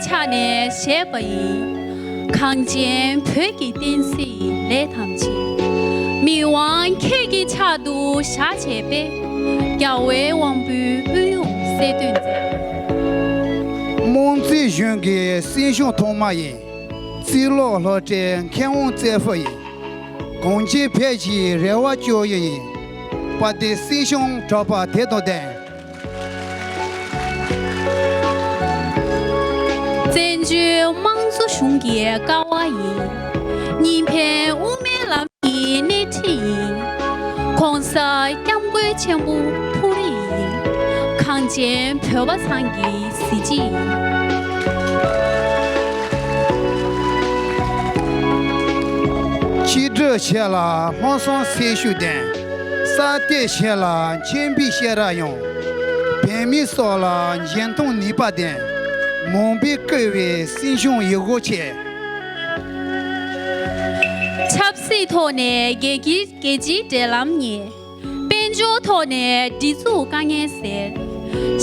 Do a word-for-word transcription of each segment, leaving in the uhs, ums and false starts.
ཕྱག་ནས་བཞེས་པ་ཡིན། གངས་ཅན་བོད་ཀྱི་བསྟན་སྲིད་ལས་ཐམས་ཅད། མི་དབང་ཁྱེད་ཀྱི་ཕྱག་ཏུ་བཞག་བྱས་པས། རྒྱལ་བའི་དབང་པོའི་དབུས་དབྱུང་གསལ་སྟོན་མཛད། རྨོངས་ཚེ་གཞོན་གྱི་སྲིད་གཞུང་ཐོག་མ་ཡིན། རྩིས་ལོག་ལྷོ་བྲལ་མཁས་དབང་བཙད་པོ་ཡིན། གངས་ཅན་བོད་ཀྱི་རེ་བ་བཅོལ་ཡུལ་ཡིན། དཔལ་ལྡན་སྲིད་གཞུང་གྲགས་པ་དེ་དང་ལྡན། བཙན་བྱོལ་དམངས་གཙོ་གཞུང་གི་ཀ་བ་ཡིན། གཉིས་ཕན་དབུ་མའི་ལམ་གྱི་སྣེ་ཁྲིད་ཡིན། ༸གོང་ས་༸སྐྱབས་མགོན་ཆེན་པོ་ཐུགས་རེ་ཡིན། གངས་ཅན་བོད་པ་ཚང་གི་གཟི་བརྗིད་ཡིན། ཆིག་སྒྲིལ་བྱེད་ལ་ལྷག་བསམ་སེམས་ཤུགས་ལྡན། གསར་གཏོད་བྱེད་ལ་མཁྱེན་པའི་ཤེས་རབ་ཡངས། བོད་མིའི་སྲོག་ལ་འཇོན་ཐང་ནུས་པ་ལྡན། མང་པོས་བསྐོས་པའི་སྲིད་གཞུང་ཡིད་དབང་འཆང་། ཆབ་སྲིད་ཐོག་ནས་རྒྱལ་སྤྱིའི་འབྲེལ་ལམ་གཉེར། དཔལ་འབྱོར་ཐོག་ནས་སྒྲིག་འཛུགས་དཀའ་ངལ་སེལ།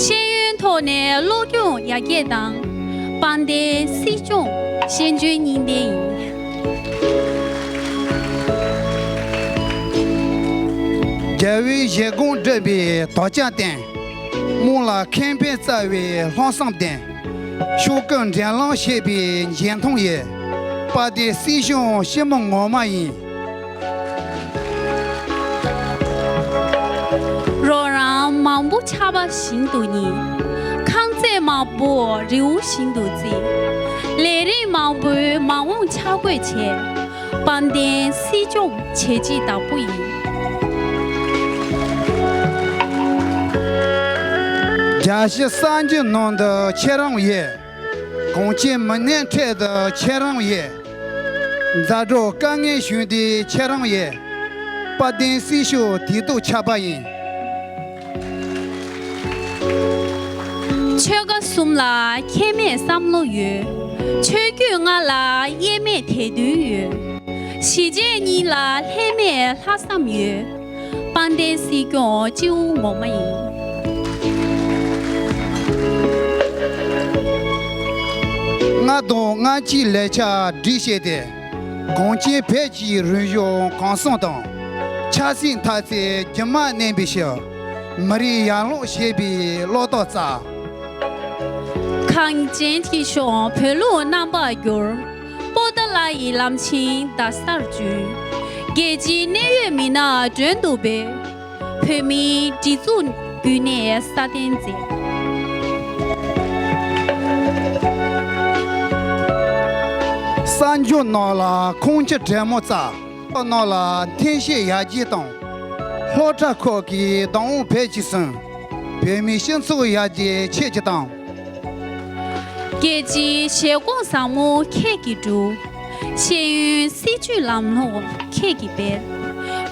ཤེས་ཡོན་ཐོག་ནས་སློབ་སྦྱོང་ཡར་རྒྱས་དང་། དཔལ་ལྡན་སྲིད་སྐྱོང་ཤེས་འཇོན་གཉིས་ལྡན་ཡིན། རྒྱལ་བའི་བཞེད་དགོངས་བསྒྲུབས་པའི་དོལ་རྒྱལ་བསྟེན། དམངས་ལ་ཁེ་ཕན་བསྩལ་བའི་ལྷག་བསམ་ལྡན། ཤོག་གུ་འགྲན་ལམ་བྱེད་པའི་འཇོན་ཐང་ཡོད། དཔལ་ལྡན་སྲིད་སྐྱོང་སྤྱི་དམངས་ངོ་མ་ཡིན། རོགས་རམ་མང་པོ་ཆར་པ་བཞིན་དུ་ཉིལ། ཁང་བརྩེགས་མང་པོ་རི་བོ་བཞིན་དུ་བརྩིགས། ལས་རིགས་མང་པོའི་མ་འོངས་འཆར་འགོད་བྱས། དཔལ་ལྡན་སྲིད་སྐྱོང་བྱས་རྗེས་བདག་པོ་ཡིན། རྒྱལ་སྤྱི་གསར་འགྱུར་ནང་དུ་ཁྱེད་རང་ཡོད། གངས་ཅན་མི་སྣའི་ཁྲོད་དུ་ཁྱེད་རང་ཡོད། མཛའ་གྲོགས་དཀའ་ངལ་བྱུང་དུས་ཁྱེད་རང་ཡོད། དཔལ་ལྡན་སྲིད་སྐྱོང་དུས་ཐོག་ཆགས་པ་ཡིན། ཆོལ་ཁ་གསུམ་ལ་ཁྱད་མེད་བསམ་བློ་ཡོད། ཆོས་བརྒྱུད་ལྔ་ལ་དབྱེར་མེད་དད་འདུན་ཡོད། གཞིས་བྱེས་གཉིས་ལ་ལྷད་མེད་ལྷག་བསམ་ཡོད། དཔལ་ལྡན་སྲིད་སྐྱོང་སྤྱི་བོ་ངོ་མ་ཡིན། ལྔ་དང་ལྔ་གཅིག་ལས་འཆར་སྒྲིག་བྱས་ཏེ། གངས་ཅན་བོད་ཀྱི་རིག་གཞུང་གོམས་གཤིས་དང་། ཆབ་སྲིད་འཐབ་རྩོད་རྒྱུན་མ་གནས་པའི་ཕྱིར། མི་རིགས་ཡར་ལངས་བྱེད་པའི་བློ་སྟོབས་བསྩལ། གངས་ཅན་སྐྱིད་གཤོངས་བོད་ལུགས་རྣམ་པར་བསྒྱུར། པོ་ཏཱ་ལ་ཡི་ལམ་ཆེན་བདག་སར་འཛུལ། རྒྱལ་སྤྱིའི་གནད་ཡོད་མི་སྣ་མགྲོན་དུ་བོས། བོད་མིའི་སྒྲིག་འཛུགས་རྒྱུན་གནས་སྲ་བརྟན་མཛད། གསར་འགྱུར་ནང་ལ་ཁུངས་སྐྱེལ་དྲོན་མོ་བསྩལ། ནང་ལ་འཐེན་ཤེས་ཡར་རྒྱས་དང་། སློབ་གྲྭ་ཁག་གི་བདག་དབང་བོད་ཀྱི་སོན། བོད་མིའི་སྤྱི་ཚོགས་ཡར་རྒྱས་ཁྱེད་ཀྱིས་དང་། རྒྱལ་སྤྱིའི་བཞེད་དགོངས་ཟབ་མོ་ཁྱེད་ཀྱིས་བསྒྲུབས། ཤེས་ཡོན་སྲིད་བྱུས་ལམ་ལྷོང་ཁྱེད་ཀྱིས་སྤེལ།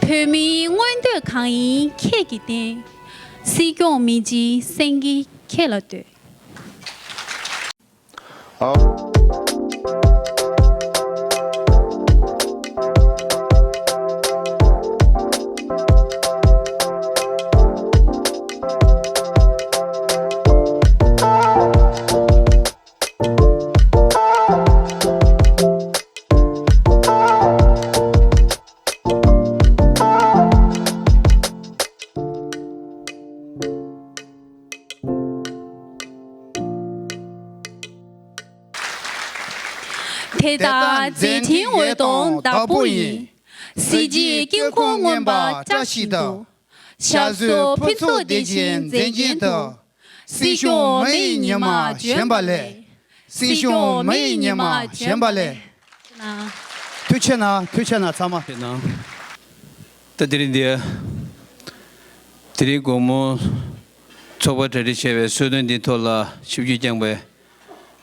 བོད་མིའི་མངོན་འདོད་གང་ཡིན་ཁྱེད་ཀྱིས་བསྟན། སྲིད་སྐྱོང་མི་རྗེའི་སེང་གེ་ཁྱེད་ལ་བསྟོད། དེ་ལྟར་མཛད་འཕྲིན་འོད་སྟོང་བདག་པོ་ཡིན། གཟི་བརྗིད་དཀྱིལ་འཁོར་མངོན་པར་བཀྲ་ཤིས་ཤིག་ཏུ། ཞབས་སོར་ཕུན་ཚོགས་བདེ་ཆེན་མཛེས་རྒྱན་དུ། སྲིད་སྐྱོང་མི་ཡི་ཉི་མ་བྱོན་པ་ལེགས། སྲིད་སྐྱོང་མི་ཡི་ཉི་མ་བྱོན་པ་ལེགས། ཐུགས་རྗེ་གནང་། ཐུགས་རྗེ་གནང་། ཚང་མ། ད་དེ་རིང་འདིར་དེ་རིང་དགོང་མོ་ཚོགས་པ་གྲ་སྒྲིག་བྱས་པའི་གསོལ་སྟོན་འདིའི་ཐོག་ལ་ཆིབས་བསྒྱུར་བསྐྱངས་པའི་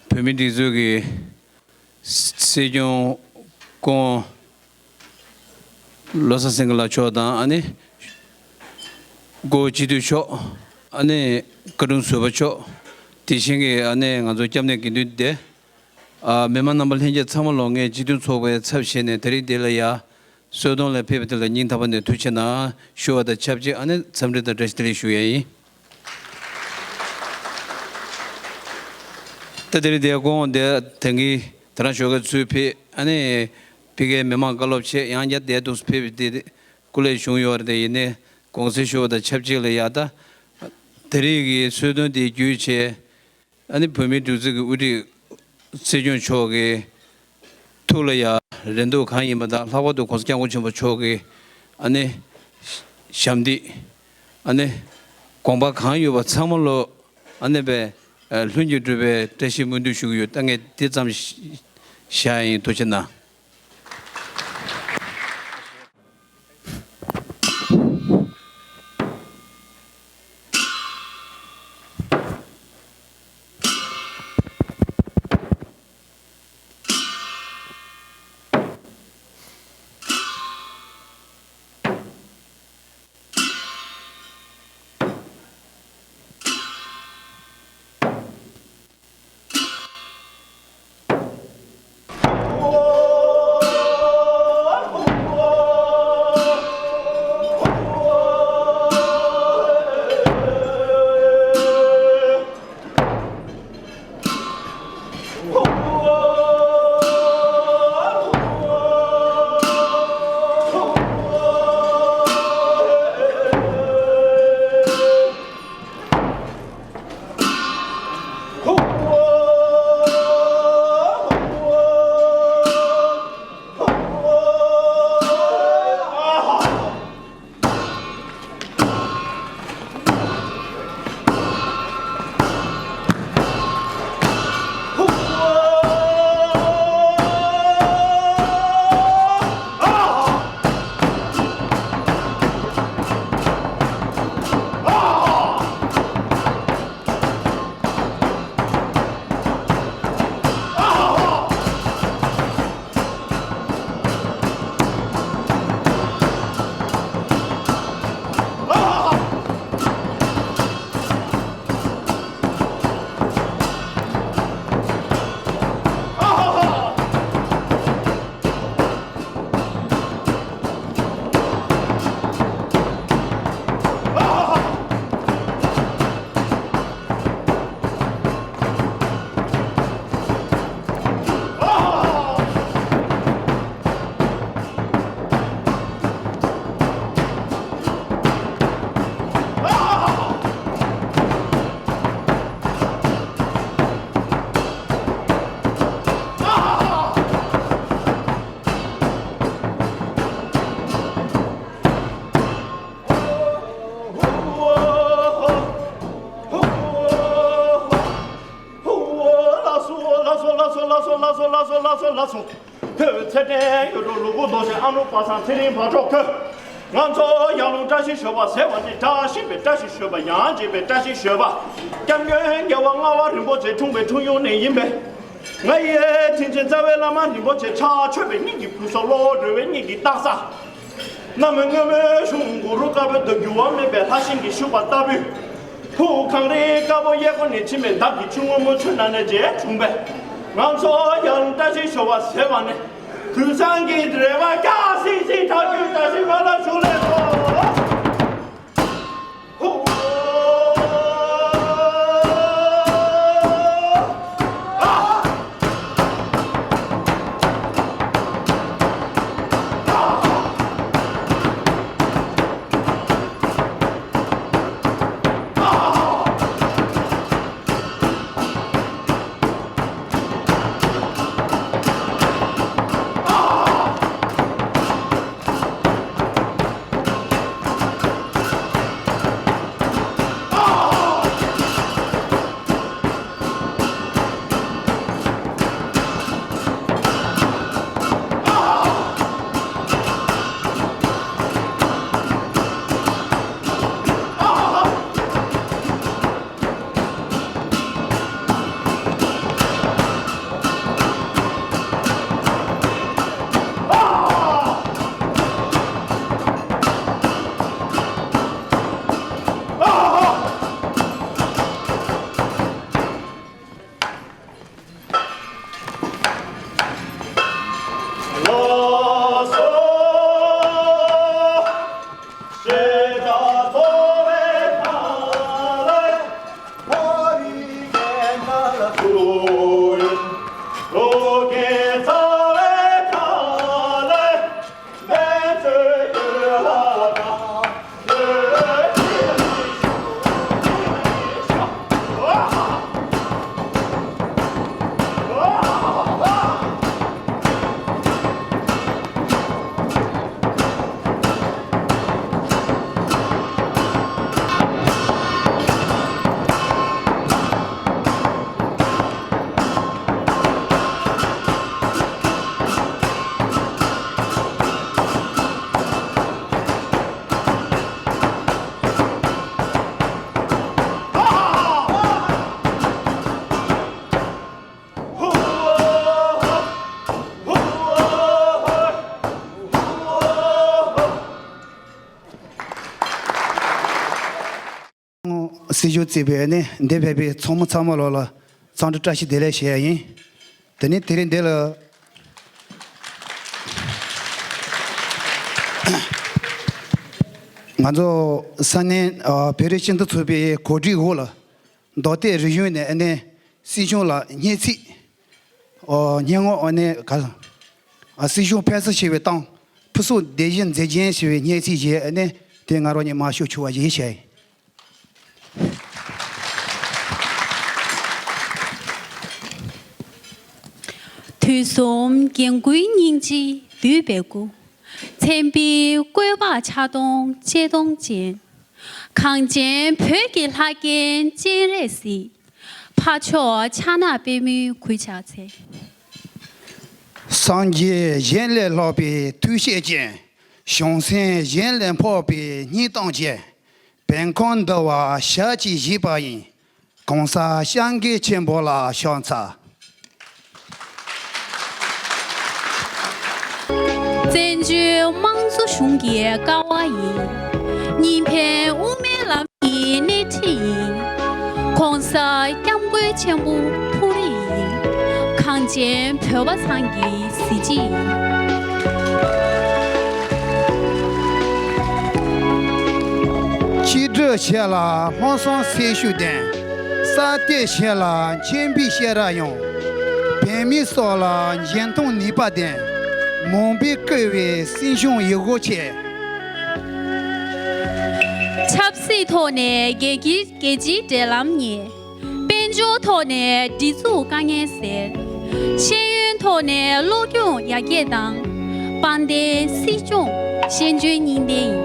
བོད་མིའི་སྒྲིག་འཛུགས་ཀྱི་སྲིད་སྐྱོང་སྐུ་ངོ་བློ་བཟང་སེང་གེ་ལགས་མཆོག་དང་། ཨ་ནི་སྐུ་ངོ་སྤྱི་འཐུས་མཆོག་ཨ་ནི་བཀའ་དྲུང་ཟུར་པ་མཆོག་དེ་བཞིན་གྱི་ཨ་ནི་ང་ཚོ་སྐྱབས་གནས་དགེ་འདུན་སྡེ། ཨ། མི་མང་རྣམ་པ་ལྷན་རྒྱས་ཚང་མ་ལོ་ལྔའི་སྤྱི་མཐུན་ཚོགས་པའི་ཚབ་བྱས་ནས་དེ་རིང་འདི་ལ་ཡ་གསོལ་སྟོན་ལ་ཕེབས་པ་དེ་ལ་སྙིང་ཐག་པ་ནས་ཐུགས་རྗེ་གནང་ཞུ་བ་དང་ཆབས་ཅིག་ཨ་ནི་འཚམས་འདྲི་དང་བཀྲ་ཤིས་བདེ་ལེགས་ཞུ་ཡ་ཡིན། ད་དེ་རིང་དེ་དགོང་དེ་དེང་གི་དེ་རང་ཞོགས་ཀས་ཚུར་ཕེབས། ཨ་ནི་ཕ་གིའི་མི་མང་བཀའ་སློབ་ཆེད་ཡང་བསྐྱར་དེ་འདུག་ཕེབས་ཏེ་སྐུ་ལས་བྱུང་ཡོད་རེད། དེ་ཡིན་ནའི་དགོངས་སེལ་ཞུ་བ་དང་ཆབས་ཅིག་ལ་ཡ། ད་དེ་རིང་གི་གསོལ་སྟོན་དེ་བརྒྱུད་བྱས། ཨ་ནི་བོད་མིའི་སྒྲིག་འཛུགས་ཀྱི་དབུ་ཁྲིད་སྲིད་སྐྱོང་མཆོག་གི་ཐུགས་ལ་ཡ་རེ་འདུན་གང་ཡིན་པ་དང་། ལྷག་པར་དུ་༸གོང་ས་༸སྐྱབས་མགོན་ཆེན་པོ་མཆོག་གི་ཨ་ནི་ཞབས་འདེགས། ཨ་ནི་དགོངས་པ་གང་ཡོད་པ་ཚང་མ་ལོ། ཨ་ནི་པའི་ལྷུན་གྱིས་གྲུབ་པའི་བཀྲ་ཤིས་སྨོན་འདུན་ཞུ་གི་ཡོད། ད་ངས་འདི་ཙམ་བཞག་ཡིན། ཐུགས་རྗེ་གནང་། ལགས་སོ། བོད་ཚེ་བརྟན་ཡུལ་གྲུ་ལུ་གུ་རྡོ་ཆེན་ཨ་ནུ་པ་སངས་ཚེ་རིང་ཕར་འགྲོ་ཁོས། ང་ཚོ་ཡར་ལུང་བཀྲ་ཤིས་ཞོལ་པ་ཟེར་བ་ནི་བཀྲ་ཤིས་པའི་བཀྲ་ཤིས་ཞོལ་པ། ཡང་རྒྱས་པའི་བཀྲ་ཤིས་ཞོལ་པ། སྐྱབས་མགོན་རྒྱལ་བ་ལྔ་པ་རིན་པོ་ཆེ་འཁྲུངས་པའི་འཁྲུངས་ཡུལ་ནས་ཡིན་པས། ང་ཡི་དྲིན་ཆེན་རྩ་བའི་བླ་མ་རིན་པོ་ཆེ་ཕྱག་མཆོད་པའི་སྙིང་གི་ཕུན་སུམ་ཚོགས་འགྲོ་བའི་སྙིང་གི་རྟགས་བཟང་། གནམ་སྔོན་མོའི་གཞུང་གུ་རུ་དཀར་པོའི་འདབ་འགྱུར་བ་མེད་པའི་ལྷ་ཤིང་གི་ཤུག་པ་ལྟ་བུའི། ཕུ་གངས་རིའི་དཀར་པོ་གཡས་སྐོར་ནས་ཕྱིན་པའི་འདབས་ཀྱི་ཆུ་སྔོན་མོ་ཆུ་ནང་ནས་རྗེས་བྱུང་བས། ང་ཚོ་ཡར་ལུང་བཀྲ་ཤིས་ཞོལ་པ་ཟེར་བ་ནི། དུས་བཟང་གི་རེ་བ་རྒྱ་སིང་སིང་གྲགས་རྒྱུ་བཀྲ་ཤིས་མ་ལ་ཞུགས་ལེགས་སོ། སྲིད་གཞུང་གཙོས་པའི་ནི་འདིར་ཕེབས་པའི་ཚོགས་མི་ཚང་མ་ལོག་ལ་འཚམས་འདྲི་བཀྲ་ཤིས་བདེ་ལེགས་ཞུ་ཡ་ཡིན། དེ་ནས་དེ་རིང་འདི་ལ་ང་ཚོ་ས་གནས་ཨ་བོད་རིགས་སྤྱི་མཐུན་ཚོགས་པའི་གོ་སྒྲིག་འོག་ལ་མདོ་སྟོད་རེ་ཡུན་ནས་ཨ་ནི་སྲིད་གཞུང་ལ་སྙན་ཚིག་ཨོ་སྙན་ངག་ཨ་ནི་ག་ཨ་སྲིད་གཞུང་ཕན་སེམས་ཆེ་བའི་གཏམ། ཕུན་སུམ་བདེ་ཞིང་མཛེས་རྒྱན་ཞེས་པའི་སྙན་ཚིག་བཞེས་ཨ་ནི་དེ་ང་རང་ཉིད་མར་ཞུ་ཆོག་པ་ཞིག་བྱས། དུས་གསུམ་རྒྱན་གོས་སྙིང་རྗེས་བསྡུས་པའི་སྐུ། མཚན་དཔེའི་བཀོད་པ་ཕྱག་སྟོང་ལྕེ་སྟོང་ཅན། གངས་ཅན་བོད་ཀྱི་ལྷ་རྒྱལ་སྤྱན་རས་གཟིགས། འཕགས་མཆོག་ཕྱག་ན་པདྨོའི་གུས་ཕྱག་འཚལ། སངས་རྒྱས་གཞན་ལས་ལྷག་པའི་ཐུགས་ཤེས་ཅན། བྱང་སེམས་གཞན་ལས་འཕགས་པའི་སྙིང་གཏམ་ཅན། བོད་ཁམས་འདུལ་བར་ཞབས་ཀྱིས་བཞེས་པ་ཡིན། གོང་ས་སྐྱབས་མགོན་ཆེན་པོ་ལ་ཕྱག་འཚལ། བཙན་བྱོལ་དམངས་གཙོ་གཞུང་གི་ཀ་བ་ཡིན། གཉིས་ཕན་དབུ་མའི་ལམ་གྱི་སྣེ་ཁྲིད་ཡིན། གོང་ས་སྐྱབས་མགོན་ཆེན་པོ་ཐུགས་རེ་ཡིན། གངས་ཅན་བོད་པ་ཚང་གི་གཟི་བརྗིད་ཡིན། ཆིག་སྒྲིལ་བྱས་ལ་ལྷག་བསམ་སེམས་ཤུགས་ལྡན། གསར་གཏོད་བྱས་ལ་མཁྱེན་པའི་ཤེས་རབ་ཡངས། བོད་མི་སོགས་ལ་འཇོན་ཐང་ནུས་པ་ལྡན། མང་པོས་བསྐོས་པའི་སྲིད་གཞུང་ཡིད་དབང་འཆང་། ཆབ་སྲིད་ཐོག་ནས་རྒྱལ་སྤྱིའི་འབྲེལ་ལམ་གཉེར། དཔལ་འབྱོར་ཐོག་ནས་སྒྲིག་འཛུགས་དཀའ་ངལ་སེལ། ཤེས་ཡོན་ཐོག་ནས་སློབ་སྦྱོང་ཡར་རྒྱས་བཏང་། དཔལ་ལྡན་སྲིད་སྐྱོང་ཤེས་འཇོན་གཉིས་ལྡན་ཡིན།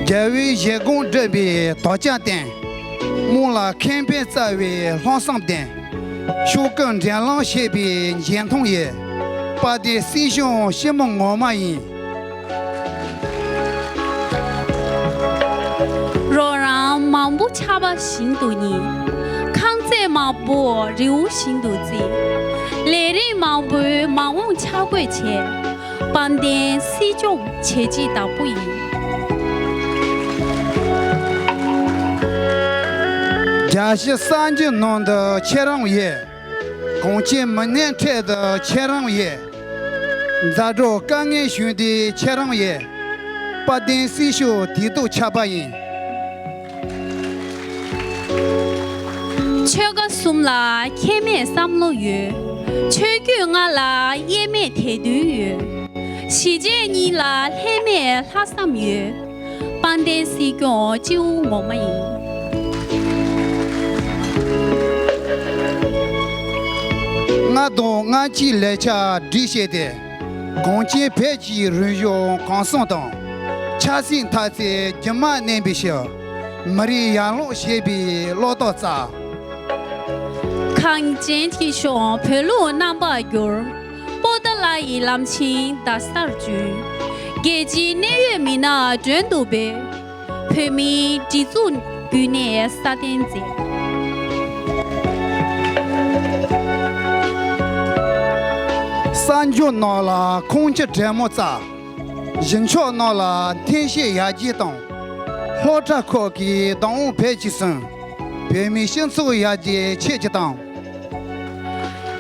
རྒྱལ་བའི་བཞེད་དགོངས་བསྒྲུབ་པའི་དོན་རྐྱེན་བསྟན། དམངས་ལ་ཁེ་ཕན་བསྩལ་བའི་ལྷག་བསམ་ལྡན། ཕྱོགས་ཀུན་འགྲན་ལམ་བྱེད་པའི་འཇོན་ཐང་ཡོད། དཔལ་ལྡན་སྲིད་སྐྱོང་སྤྱི་དམངས་ངོ་མ་ཡིན། རོགས་རམ་མང་པོ་ཆར་པ་བཞིན་དུ་ཉིལ། ཁང་བརྩེགས་མང་པོ་རི་བོ་བཞིན་དུ་བརྩིགས། ལས་རིགས་མང་པོའི་མ་འོངས་འཆར་འགོད་བྱས། དཔལ་ལྡན་སྲིད་སྐྱོང་བྱས་རྗེས་བདག་པོ་ཡིན། རྒྱལ་སྤྱི་གསར་འགྱུར་ནང་དུ་ཁྱེད་རང་ཡོད། གངས་ཅན་མི་སྣའི་ཁྲོད་དུ་ཁྱེད་རང་ཡོད། མཛའ་གྲོགས་དཀའ་ངལ་བྱུང་དུས་ཁྱེད་རང་ཡོད། དཔལ་ལྡན་སྲིད་སྐྱོང་དུས་ཐོག་ཆགས་པ་ཡིན། ཆོལ་ཁ་གསུམ་ལ་ཁྱད་མེད་བསམ་བློ་ཡོད། ཆོས་བརྒྱུད་ལྔ་ལ་དབྱེར་མེད་དད་འདུན་ཡོད། གཞིས་བྱེས་གཉིས་ལ་ལྷད་མེད་ལྷག་བསམ་ཡོད། དཔལ་ལྡན་སྲིད་སྐྱོང་སྤྱི་བོ་ངོ་མ་ཡིན། ལྔ་དང་ལྔ་གཅིག་ལས་འཆར་སྒྲིག་བྱས་ཏེ། གངས་ཅན་བོད་ཀྱི་རིག་གཞུང་གོམས་སྲོལ་དང་། ཆབ་སྲིད་འཐབ་རྩོད་རྒྱུན་མ་གནས་པའི་ཕྱིར། མི་རིགས་ཡར་ལངས་བྱེད་པའི་བློ་སྟོབས་བསྩལ། གངས་ཅན་སྐྱིད་གཤོངས་བོད་ལུགས་རྣམ་པར་བསྒྱུར། པོ་ཏཱ་ལ་ཡི་ལམ་ཆེན་རྡ་སར་བསྐྱོད། རྒྱལ་སྤྱིའི་གནད་ཡོད་མི་སྣ་མགྲོན་དུ་བོས། བོད་མིའི་སྒྲིག་འཛུགས་རྒྱུན་གནས་སྲ་བརྟན་མཛད། གསར་འགྱུར་ནང་ལ་ཁུངས་སྐྱེལ་གྲོས་མོལ་བསྩལ། གཞུང་ཕྱོགས་ནང་ལ་མཐུན་ཤེས་ཡར་རྒྱས་བཏང་། སློབ་གྲྭ་ཁག་གི་བདག་དབང་བོད་ཀྱིས་བཟུང་། བོད་མིའི་སྤྱི་ཚོགས་ཡར་རྒྱས་ཁྱེད་ཀྱིས་བཏང་།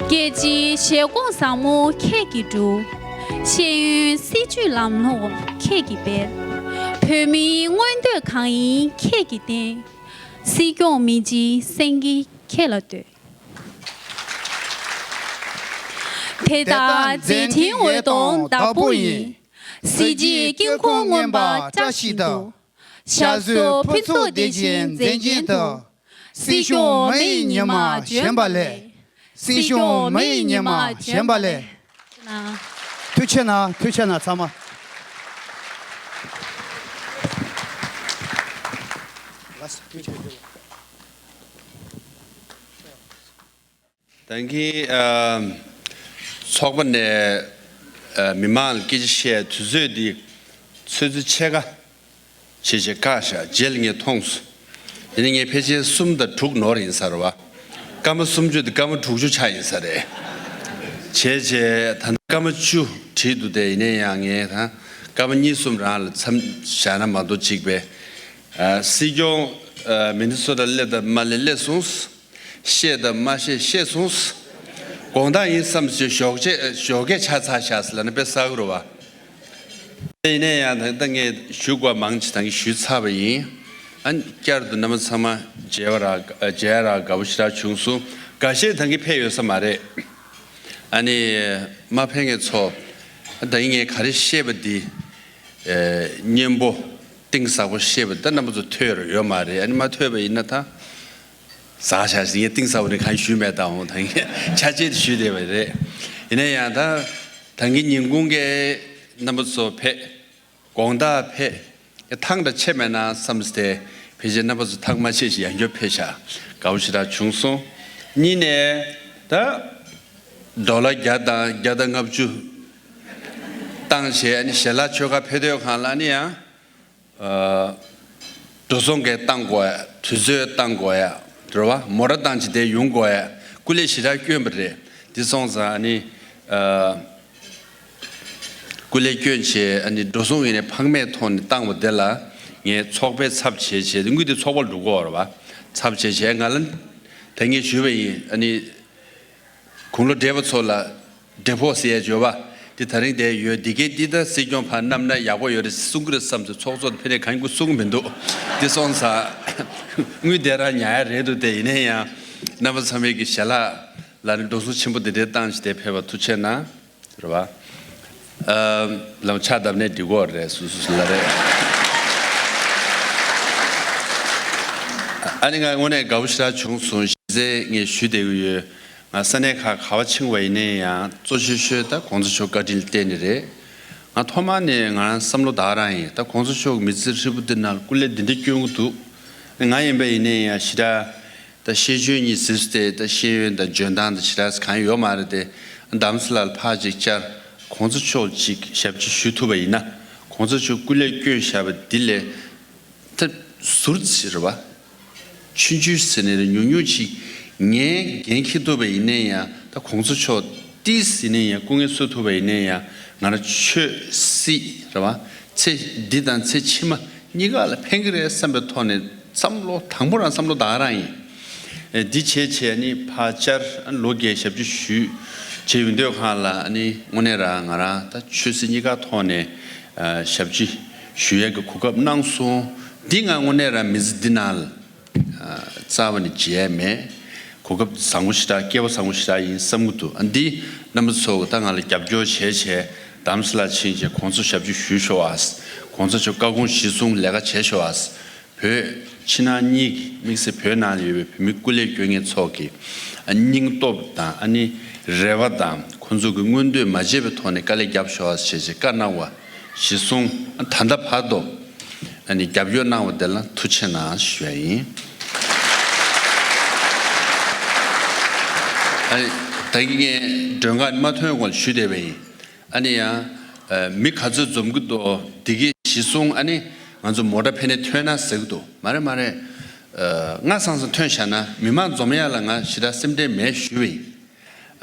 རྒྱལ་སྤྱིའི་བཞེད་དགོངས་ཟབ་མོ་ཁྱེད་ཀྱིས་བསྒྲུབས། ཤེས་ཡོན་སྲིད་བྱུས་ལམ་ལྷོང་ཁྱེད་ཀྱིས་སྤེལ། བོད་མིའི་མངོན་འདོད་གང་ཡིན་ཁྱེད་ཀྱིས་བསྟན། སྲིད་སྐྱོང་མི་རྗེའི་སེང་གེ་ཁྱེད་ལ་བསྟོད། དེ་ལྟར་མཛད་འཕྲིན་འོད་སྟོང་བདག་པོ་ཡིན། གཟི་བརྗིད་དཀྱིལ་འཁོར་མངོན་པར་བཀྲ་ཤིས་ཤིག་ཏུ། ཏུ། ཞབས་སོར་ཕུན་ཚོགས་བདེ་ཆེན་མཛེས་རྒྱན་དུ། སྲིད་སྐྱོང་མི་ཡི་ཉི་མ་བྱོན་པ་ལེགས། སྲིད་སྐྱོང་མི་ཡི་ཉི་མ་བྱོན་པ་ལེགས། ཐུགས་རྗེ་གནང་། ཐུགས་རྗེ་གནང་། ཐུགས་རྗེ་གནང་། ཚང་མ། ལགས་སོ། ཐུགས་རྗེ་གནང་། ད་གིན་ཨ་ཚོགས་པ་ནས་ཨ་མི་མང་ལ་སྐད་ཆ་བཤད་དུས་ཚོད་འདི་ཆུ་ཚོད་ཕྱེད་ཀ་བྱས་བྱས་བཀག་བཞག་རྗེས་ལ་ངས་མཐོང་སོང་། དེ་ནས་ངས་ཕལ་ཆེར་གསུམ་དང་དྲུག་ནོར་ཡིན་ས་རེད་བ། སྐར་མ་སུམ་ཅུ་དེ་སྐར་མ་དྲུག་ཅུ་ཆགས་ཡིན་ས་རེད། བྱས་བྱས་ད་ལྟ་སྐར་མ་བཅུ་བྲིས་འདུག་དེ་ཡིན་ན་ཡང་ངས་ད་ སྐར་མ་གཉིས་གསུམ་རང་ལ་མཚམས་བཞག་ན་མ་གཏོགས་གཅིག་པས། ཨ། སྲིད་སྐྱོང་། ཨ། མི་ནི་སོ་ཊ་སླེབས་དང་མ་སླེབས་སླེབས་སོང་། བཤད་དང་མ་བཤད་བཤད་སོང་། དགོངས་དག་ཡིན་བསམ་ཞིག་ཞོགས་ཇེ་ཞོགས་ཀས་ཆ་ཚ་ཤག་ཟེར་ལབ་ན་དཔེ་གསལ་པོ་རེད་བ། དེ་ཡིན་ན་ཡང་ད་ལྟ་ངས་ཞུ་དགོས་མང་ཆེ་ད་གིན་ཞུས་ཚར་བ་ཡིན། ཨ་ནི་བསྐྱར་དུ་རྣམ་པ་ཚང་མ་མཇལ་བ་ར་མཇལ་ཡ་ར་དགའ་པོ་ཞེ་དྲག་བྱུང་སོང་། འགའ་ཤས་ད་གིན་ཕེབས་ཡོད་ས་མ་རེད། ཨ་ནི་མ་ཕེབས་མཁན་ཚོ། ད་ཡིན་ངས་ག་རེ་བཤད་པ་འདི། ཨེ། སྙན་པོ་གཏིང་ཟབ་པོ་བཤད་པ་ད་རྣམ་པ་ཚོ་ཐོས་ར་ཡོད་མ་རེད། ཨ་ནི་མ་ཐོས་པ་ཡིན་ན་ད། ཟ་བཞག་ཞིག་ངས་གཏིང་ཟབ་པོ་ནི་གང་ཞུས་མེད་ད་འོང་ད་ངས་ཆ་བཅད་དེ་ཞུས་བསྡད་པ་རེད། ཡིན་ན་ཡང་ད། ད་གིན་ཉིན་གུང་གི་རྣམ་པ་ཚོ་ཕེབས། དགོང་དག་ཕེབས། ཐང་འདྲ་ཆད་མེད་ན་བསམ་སྟེ་ཕལ་ཆེར་རྣམ་པ་ཚོ་ཐག་མ་ཆད་ཞིག་ཡང་བསྐྱར་ཕེབས་ཤག་དགའ་པོ་ཞེ་དྲག་བྱུང་སོང་། གཉིས་ནས་ད་ཌོ་ལར་བརྒྱ་དང་བརྒྱ་དང་ལྔ་བཅུ་བཏང་བྱས་ཨ་ནི་ཞལ་ལག་མཆོད་ཁང་ཕེབས་སྡོད་ཁང་ལ་ཨ་ནི་ཡང་། ཨ། འགྲོ་སོང་གས་བཏང་དགོས་ཡ། དུས་ཚོད་བཏང་དགོས་ཡ། རེད་བ། མོ་ཊ་བཏང་བྱས་དེ་ཡོང་དགོས་ཡ། སྐུ་ལས་ཞེ་དྲག་བསྐྱོན་པ་རེད། དེ་སོང་ཙང་ཨ་ནི། ཨ། སྐུ་ལས་བསྐྱོན་བྱས་ཨ་ནི་འགྲོ་སོང་ཡིན་ནའི་ཕངས་མེད་ཐོག་ནས་བཏང་བ་དེ་ལ་ངས་ཚོགས་པའི་ཚབ་བྱས་བྱས་དངུལ་དེ་ཚོགས་པ་ལ་འགྲོ་དགོས་རེད་བ། ཚབ་བྱས་བྱས་ང་ལ་ད་ངས་ཞུས་པ་ཡིན། ཨ་ནི་དགུང་ལོ་བགྲེས་པ་ཚོ་ལ་བགྲེས་ཕོ་ཟེར་ཡ་བརྗོད་པ་དེ་ད་རིང་དེ་ཡོད། འདི་གའི་འདི་ད་སྲིད་སྐྱོང་ཕར་བསྣམས་ན་ཡག་པོ་ཡོད་རེད་གསུང་གི་རེད་བསམ་ཚེ་ཚོགས་གཙོ་དེ་ཕེ་ནས་གང་གི་གསུང་གི་མི་འདུག་དེ་སོང་ཙང་དངུལ་དེ་རང་ཉར་ཡ་རེད་འདུག་དེ་ཡིན་ན་ཡང་རྣམ་པ་ཚང་མས་ཀྱི་ཞལ་ལག་ལ་ནི་འགྲོ་སོང་ཆེན་པོ་འདི་འདྲའི་བཏང་ཞིག་དེ་ཕེབས་པ་ཐུགས་རྗེ་གནང་། རེད་བ། ཨ། ལམ་ཕྱག་བརྡབ་ནས་འགྲིག་གོ་རེད། སུ་སུ་སུ་ལ་རེད། ཨ་ནི་ང་དངོས་གནས་དགའ་པོ་ཞེ་དྲག་བྱུང་སོང་། གཞི་རྩའི་ངས་ཞུ་བསྡད་ཀྱི་ཡོད། ང་ས་གནས་ཁག་ག་པར་ཕྱིན་པ་ཡིན་ནའི་ཡང་གཙོ་ཆེ་ཤོས་ད་གོང་ས་མཆོག་བཀའ་དྲིན་བརྟེན་ནས་རེད། ང་ཐོག་མ་ནས་ང་རང་བསམ་བློ་ད་ག་རང་ཡིན། ད་གོང་ས་མཆོག་མི་ཚེ་ཧྲིལ་པོ་འདི་ནང་སྐུ་ལས་འདི་འདྲ་བསྐྱོན་གྱི་འདུག་ང་ཡིན་པ་ཡིན་ནའི་ཡང་ཞེ་དྲག་ད་ཤེས་འཇོན་གཉིས་གཟིགས་ཏེ་ད་ཤེས་ཡོན་དང་འཇོན་ཐང་དང་ཞེ་དྲག་གང་ཡོད་མ་རེད་དེ། རྡ་རམ་ས་ལར་ཕར་ཅིག་བཅར། གོང་ས་མཆོག་ཅིག་ཞབས་ཕྱི་ཞུ་ཐུབ་པ་ཡིན་ན། གོང་ས་མཆོག་སྐུ་ལས་བསྐྱོན་བཞག་པ་འདི་ལས་ད་ཟུར་ཙམ་རེད་བ། ཆུང་ཆུང་ཟེར་ནས་རེད། ཉུང་ཉུང་ཅིག་ངས་འགན་འཁྱེར་ཐུབ་པ་ཡིན་ནའི་ཡང་ད་གོང་ས་མཆོག་ཏིས་ཟིན་ནས་ཡང་སྐུ་ངལ་གསོ་ཐུབ་པ་ཡིན་ནའི་ཡང་ང་རང་ཆོས་སྲིད་རེད་བ། ཚེ་འདི་དང་ཚེ་ཕྱི་མ་གཉིས་ཀ་ལ་ཕན་གྱི་རེད་བསམ་པའི་ཐོག་ནས་བསམ་བློ་དང་པོ་རང་བསམ་བློ་ད་ག་རང་ཡིན། ཨེ། འདི་བྱས་བྱས་ནི་ཕར་བཅར་ལོ་བརྒྱད་ཞབས་ཕྱི་ཞུས་བྱས་ཡོང་དུས་གང་ལ་ནི་དངོས་གནས་རང་ང་རང་ད་ཆོས་སྲིད་གཉིས་ཀ་ཐོག་ནས་ཨ་ཞབས་ཕྱི་ཞུ་ཡས་ཀྱི་གོ་སྐབས་གནང་སོང་། འདི་ང་དངོས་གནས་རང་མི་ཚེ་འདི་ནང་ལ་ཨ་རྩ་བ་ནས་བརྗེད་ཡས་མེད། གོ་སྐབས་བཟང་པོ་ཞེ་དྲག་སྐལ་བ་བཟང་པོ་ཞེ་དྲག་ཡིན་བསམ་གྱི་འདུག་ཨ་འདི་རྣམ་པ་ཚོ་ད་ང་ལ་རྒྱབ་སྐྱོར་བྱས་བྱས་རྡ་རམ་ས་ལ་ཕྱིན་བྱས་གོང་ས་ཞབས་ཕྱི་ཞུས་ཤོག་ཨ། གོང་ས་མཆོག་བཀའ་དགོངས་གཞིར་བཟུང་ལས་ཀ་བྱས་ཤོག་ཨ། བོད་ཕྱི་ནང་གཉིས་ཀྱི་དམིགས་བསལ་བོད་ནང་ལ་ཡོད་པའི་བོད་མི་སྐུ་ལས་སྐྱོན་མཁན་ཚོ་གི་ཨ་སྙིང་སྟོབས་དང་ཨ་ནི་རེ་བ་དང་ཁོང་ཚོ་གི་མངོན་འདོད་མ་བརྗེད་པའི་ཐོག་ནས་དཀའ་ལས་རྒྱབ་ཤོག་ཞེས་བྱས་བཀའ་གནང་བ་གཞི་བཟུང་ཨ་ད་ལྟ་བར་དུ་ཨ་ནི་རྒྱབ་སྐྱོར་གནང་བ་དེ་ལ་ཐུགས་རྗེ་གནང་ཞུ་ཡ་ཡིན། ཨ་ནི་ད་གིན་ངས་མགྲོན་ཁང་མ་ཐོན་གོང་ཞུས་བསྡད་པ་ཡིན། ཨ་ནི་ཡང་ཨ་མི་ག་ཚོད་འཛོམས་ཀྱི་འདུག་འདི་གི་གཞི་བཟུང་ཨ་ནི་ང་ཚོ་མོ་ཊ་ཕན་ནས་ཐོན་ན་ཟེར་གྱི་འདུག་མ་རེད་མ་རེད། ཨ་སྔ་སང་སང་ཐོན་བཞག་ན་མི་མང་འཛོམས་ཡ་ལ་ང་ཞེ་དྲག་སེམས་ཁྲལ་མེད་ཞུས་པ་ཡིན།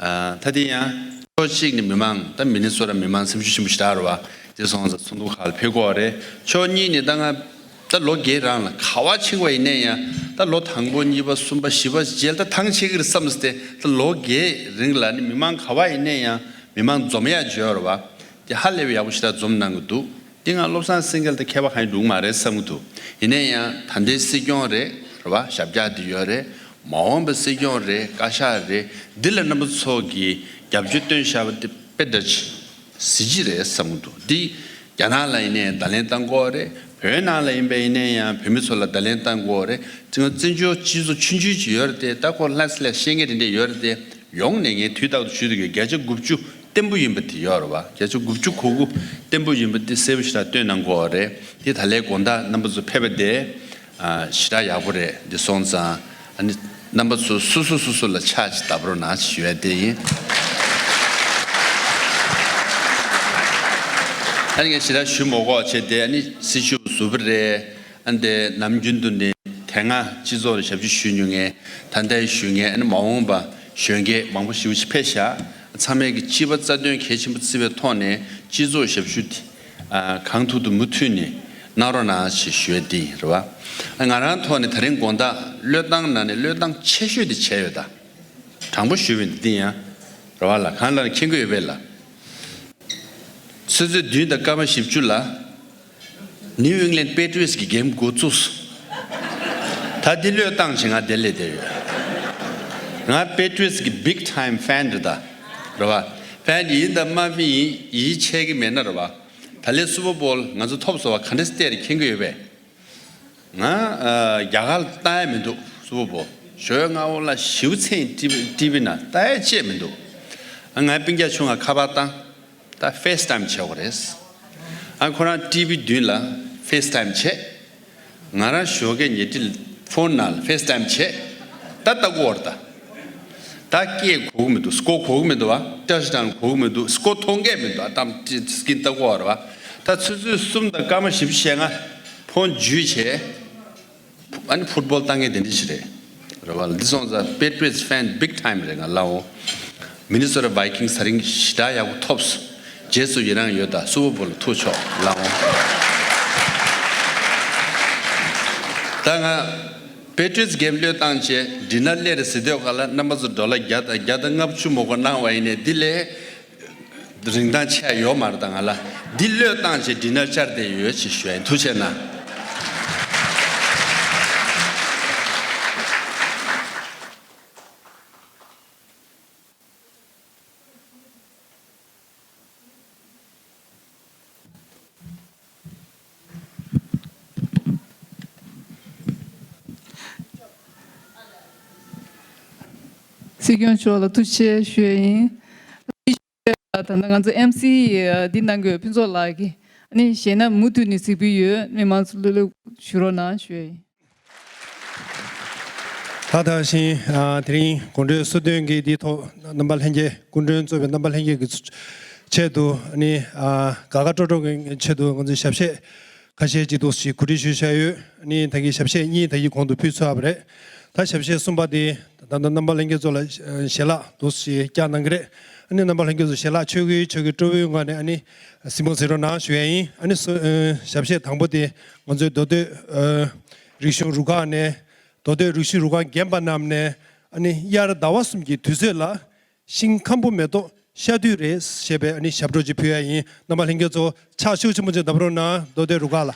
ཨ་ད་དེ་ཡང་ཕྱོགས་གཅིག་ནས་མི་མང་ད་མི་ནི་སོ་ར་མི་མང་སེམས་ཤུགས་ཆེན་པོ་ཞེ་དྲག་རེད་བ། དེ་སོང་ཙང་ཚོགས་འདུ་ཁག་ལ་ཕེབས་དགོས་རེད། ཕྱོགས་གཉིས་ནས་ད་ང་ད་ལོ་བརྒྱད་རང་ལ་ག་བ་ཕྱིན་པ་ཡིན་ནའི་ཡང་ད་ལོ་དང་པོ་གཉིས་པ་གསུམ་པ་བཞི་པ་རྗེས་ལ་ད་ཐང་ཆད་ཀྱི་རེད་བསམ་སྟེ་ད་ལོ་བརྒྱད་རིང་ལ་ནི་མི་མང་ག་བ་ཡིན་ནའི་ཡང་མི་མང་འཛོམས་ཡག་བརྗོད་རེད་བ། དེ་ཧ་ལས་པའི་ཡག་པོ་ཞེ་དྲག་འཛོམས་གནང་གི་འདུག་དེ་ང་བློ་བཟང་སེང་གེ་ལ་ད་ཁྱད་པར་གང་ཡང་འདུག་མ་རེད་བསམ་གི་འདུག་ཡིན་ནའི་ཡང་ད་ལྟའི་སྲིད་སྐྱོང་རེད་རེད་བ། ཞབས་བཀྱག་དེ་ཡོད་རེད། མ་འོངས་པའི་སྲིད་སྐྱོང་རེད། བཀའ་ཤག་རེད། འདི་ལ་རྣམ་པ་ཚོ་གིས་རྒྱབ་སྐྱོར་བཏོན་བཞག་པ་དེ་དཔེ་འདྲ་ཅིག་གཟི་བརྗིད་རེད་བསམ་གི་འདུག་འདི་རྒྱ་ནག་ལ་ཡིན་ནའི་བརྡ་ལན་བཏང་དགོས་རེད། བོད་ནང་ལ་ཡིན་པ་ཡིན་ནའི་ཡང་བོད་མི་ཚོ་ལ་བརྡ་ལན་བཏང་དགོས་རེད། ཅིག་བཙན་བྱོལ་སྤྱི་ཚོགས་ཆུང་ཆུང་ཅིག་ཡོད་རེད་དེ། ད་ཁོ་ལྷ་ས་ལ་བཤད་མཁན་དེ་འདྲས་ཡོད་རེད་དེ། ཡོང་ནས་ངས་དུས་རྟག་ཏུ་ཞུ་དུས་ཀྱི་བརྒྱ་ཆ་དགུ་བཅུ་བརྟན་པོ་ཡིན་པ་དེ་ཡོད་རེད་བ། བརྒྱ་ཆ་དགུ་བཅུ་གོ་དགུ་བརྟན་པོ་ཡིན་པ་དེ་གསལ་པོ་ཞེ་དྲག་སྟོན་གནང་དགོས་རེད། དེ་ད་ལས་དགོང་དག་རྣམ་པ་ཚོ་ཕེབས་པ་དེ་ཨ་ཞེ་དྲག་ཡག་པོ་རེད། འདི་སོང་ཙང་ཨ་ནི་རྣམ་པ་ཚོ་སོ་སོ་སོ་སོ་ལ་ཕྱག་ཅིག་བརྡབ་རོགས་གནང་ཞུ་ཡ་དེ་ཡིན། ཨ་ནི་ངས་ཞེ་དྲག་ཞུ་མ་དགོས་བྱས་ཏེ་ཨ་ནི་སྲི་ཞུ་ཟུར་པ་རེད། ཨ་ནི་དེ་ནམ་རྒྱུན་དུ་ནི་དེ་སྔ་སྤྱི་ཚོགས་ལ་ཞབས་ཕྱི་ཞུས་མྱོང་མཁན། ད་ལྟའི་ཞུ་མཁན། ཨ་ནི་མ་འོངས་པ་གཞོན་སྐྱེས་མང་པོ་ཞེ་པོ་ཅིག་ཕེབས་ཤག་ཚང་མས་ཀྱི་སྤྱི་པ་རྩ་དོན་གལ་ཆེན་པོ་བརྩི་བའི་ཐོག་ནས་སྤྱི་ཚོགས་ཞབས་ཞུ་དེ་ ཨ། གང་ཐུབ་ཐུབ་མུ་མཐུད་ནས་གནང་རོགས་གནང་ཞེས་ཞུ་ཡ་འདི་ཡིན་རེད་བ། ཨ། ང་རང་ཐོག་ནས་ད་རིང་དགོང་དག་བློས་བཏང་ནང་ནས་བློས་བཏང་ཆེ་ཤོས་དེ་བྱས་ཡོད་ད། དྲང་པོ་ཞུས་པ་ཡིན་འདི་ཡིན་ཡ། རེད་བ་ལ། གང་ལ་མཁྱེན་གྱི་ཡོད་པས་ལ། ཆུ་ཚོད་བདུན་དང་སྐར་མ་བཞི་བཅུ་ལ། New England Patriots གི་གེམ་འགོ་བཙུགས། ད་འདི་བློས་བཏང་བྱས་ང་དེ་ལས་བསྡད་ཡོད། ང་Patriots གི་big time fan རེད་ད། རེད་བ། ཕན་ཡིན་དང་མ་ཕན་ཡིན་ཡིད་ཆེས་ཀྱི་མེད་ན་རེད་བ། ད་ལས་Super Bowl ང་ཚོ་ཐོབ་སོང་བ་ག་འདྲ་སྟེར་མཁྱེན་གྱི་ཡོད་པས། ང་ཨ། རྒྱ་གར་ལ་བཏང་ཡ་མི་འདུག Super Bowl ཞོགས་སྔ་པོ་ལ་ཞིའུ་ཚན་ཊི་ཝི་ཊི་ཝི་ནང་ལྟ་ཡ་ཅེས་མི་འདུག་ཨ། ང་སྤུན་ཀྱག་ཆུང་ང་ཁ་པར་བཏང་། ད་FaceTime བྱེད་དགོས་རེད། ཨ། ཁོ་རང་ཊི་ཝི་མདུན་ལ་FaceTime བྱེད། ང་རང་ཞོགས་ཀས་ཉལ་ཁྲིའི་ཕོན་ནང་ལ་FaceTime བྱེད། ད་ལྟ་གོ་བར་ད། ད་སྐད་གོ་གི་མི་འདུག་སྐོར་གོ་གི་མི་འདུག་བ། ཊཆ་ཌའོན་གོ་གི་མི་འདུག་སྐོར་མཐོང་གི་མི་འདུག་ཨ། གཏམ་ཊི་སི་ཀིན་ལྟ་གོ་བར་བ། ད་ཆུ་ཚོད་གསུམ་དང་སྐར་མ་བཞི་བཅུ་ཞེ་ལྔ་ཕོན་འཇུས་བྱས། ཨ་ནི་ཕུཊ་བོལ་ལྟ་མཁན་དེ་འདྲ་ཞིག་རེད། རེད་བ་ལ། འདི་སོང་ཙང་Patriots fan big time རེད་ང་ལའོ། Minnesota Vikings ད་རིང་ཞེ་དྲག་ཡག་པོ་ཐོབ་སོང་། རྗེས་སུ་ཡི་རང་ཡོད་ད། Super Bowl ལ་ཐུག་ཆོག་ལའོ། ད་ང་Patriots གེམ་བློས་བཏང་བྱས་ཌི་ནར་སླེབས་རེད་ཟེར་དུས་ག་ལ་རྣམ་པ་ཚོ་ཌོ་ལར་བརྒྱ་དང་བརྒྱ་དང་ལྔ་བཅུ་མ་གཏོགས་གནང་བ་ཡིན་ནའི་འདི་ལས་རིན་ཐང་ཆེ་ཡ་ཡོད་མ་རེད་ད་ང་ལ། འདི་བློས་བཏང་བྱས་ཌི་ནར་བཅར་བསྡད་ཡོད་ཅེས་ཞུ་ཡ་ཡིན། ཐུགས་རྗེ་གནང་། སྲིད་སྐྱོང་མཆོག་ལ་ཐུགས་རྗེ་ཆེ་ཞུ་ཡ་ཡིན། ད་ལྟ་ང་ཚོ་ཨེམ་སི་འདི་གནང་དགོས་ཕུན་ཚོགས་ལགས་ཀྱིས་ཨ་ནི་ཞེད་སྣང་མུ་མཐུད་ནས་གཟིགས་འབུལ་ཡོད། མི་མང་ཚོ་ལྷོད་ལྷོད་ཞུ་རོགས་གནང་ཞུ་ཡ་ཡིན། ད་དེ་རིང་དགོང་དྲོའི་གསོལ་སྟོན་གྱི་འདིའི་ཐོག་རྣམ་པ་ལྷན་རྒྱས་སྐུ་མགྲོན་གཙོས་པའི་རྣམ་པ་ལྷན་རྒྱས་ཀྱི་ཆེད་དུ་ནི་དགའ་དགའ་སྤྲོ་སྤྲོ་གི་ཆེད་དུ་ང་ཚོས་ཞབས་གཞས་ཁ་ཤས་ཅིག་འདུག་ཞིག་གོ་སྒྲིག་ཞུས་བཞག་ཡོད། ནི་ད་གིན་ཞབས་གཞས་གཉིས་ད་གིན་གོང་དུ་ཕུལ་ཚར་བ་རེད། ད་ཞབས་གཞས་གསུམ་པ་དེ་ད་ལྟ་རྣམ་པ་ལྷན་རྒྱས་ཚོ་ལ་ཞལ་ལག་འདུག་ཞིག་བཀྱག་གནང་གི་རེད། ཨ་ནི་རྣམ་པ་ལྷན་རྒྱས་ཚོ་ཞལ་ལག་མཆོད་ཀྱི་མཆོད་ཀྱི་སྤྲོ་བོའི་ངང་ནས་ཨ་ནི་གཟིགས་མོ་གཟིགས་རོགས་གནང་ཞུ་ཡ་ཡིན། ཨ་ནི་སོ་ཞབས་གཞས་དང་པོ་དེ་ང་ཚོའི་མདོ་སྟོད་རིག་གཞུང་རུ་ཁག་ནས། མདོ་སྟོད་རིག་གཞུང་རུ་ཁག་རྒན་པ་རྣམས་ནས་ཨ་ནི་དབྱར་ཟླ་བ་གསུམ་གྱི་དུས་ཚོད་ལ་ཤིང་ཁམ་བུ་མེ་ཏོག་ཤར་དུས་རེད་ཞེས་པའི་ཨ་ནི་ཞབས་བྲོ་ཅིག་ཕུལ་ཡ་ཡིན། རྣམ་པ་ལྷན་རྒྱས་ཚོ་ཕྱག་ཤུགས་ཆེན་པོ་ཅིག་བརྡབ་རོགས་གནང་། མདོ་སྟོད་རུ་ཁག་ལ།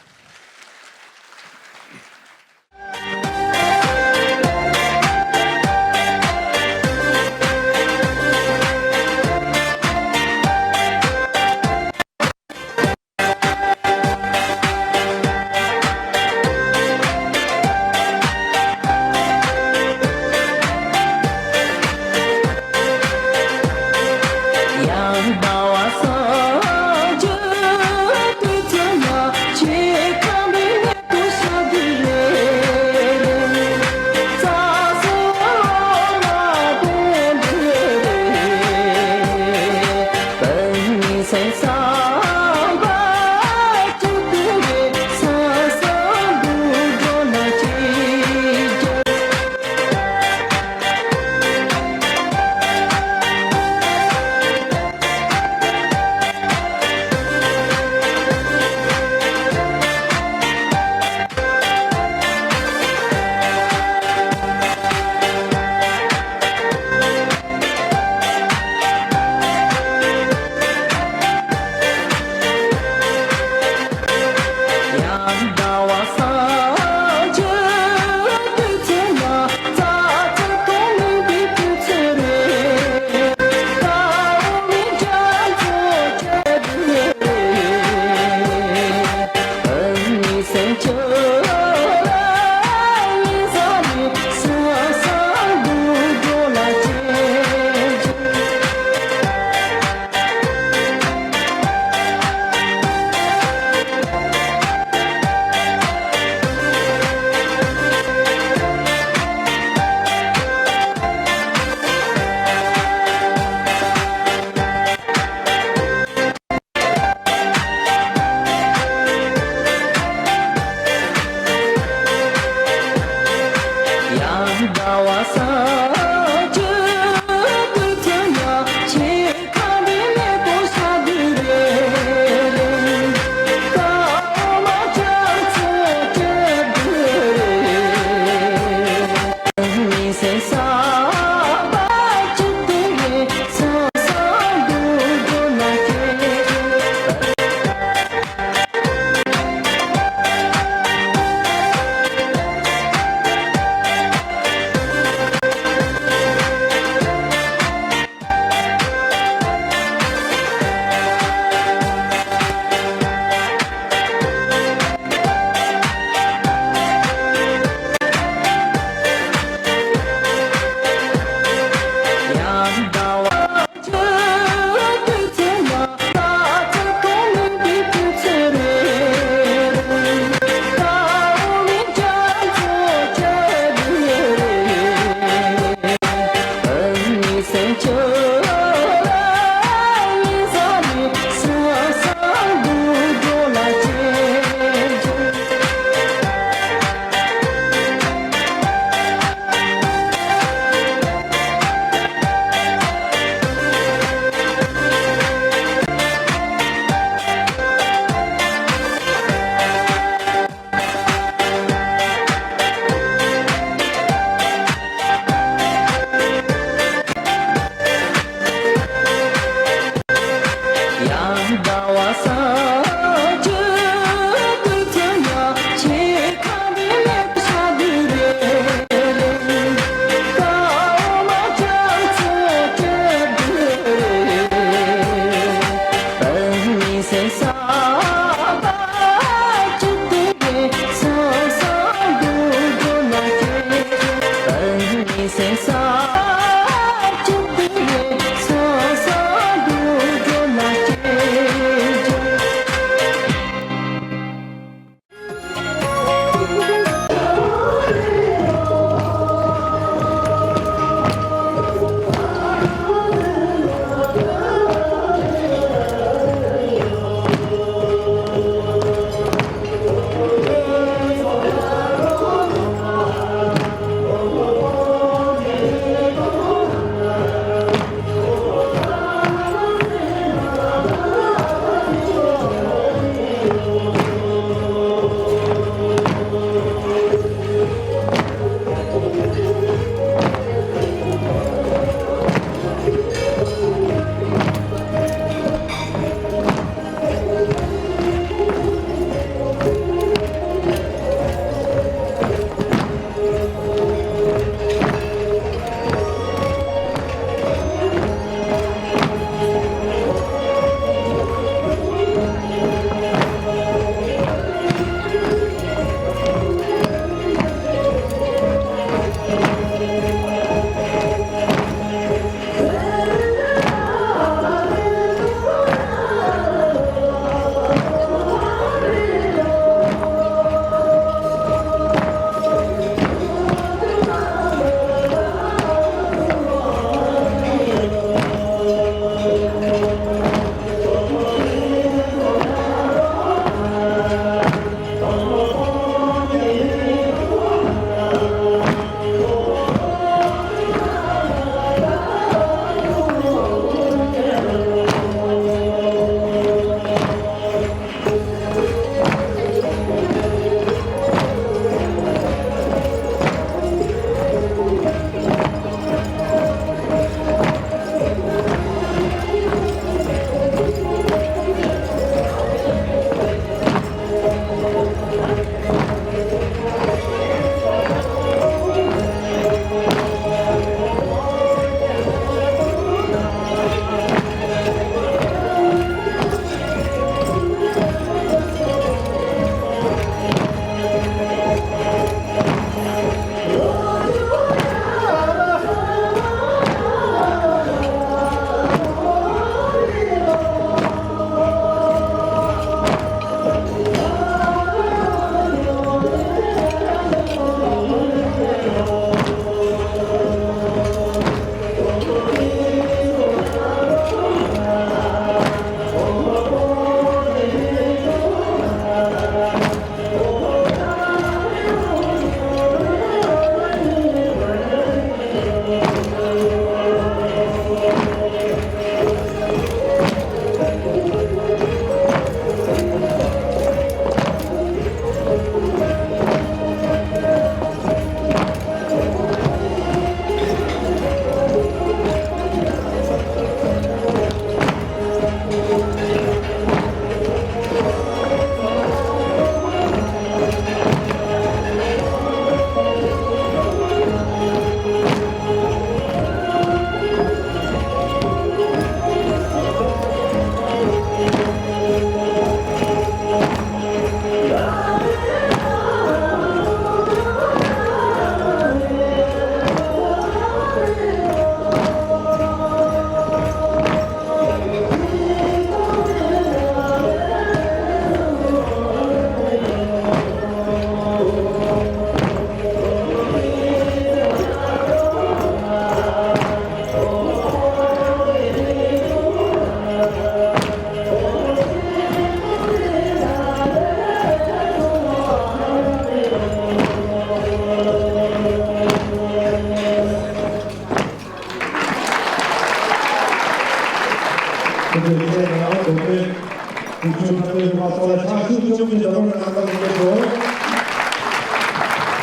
འཇམ་དཔལ་རྣམ་པ་ལ་སྐྱབས་སུ།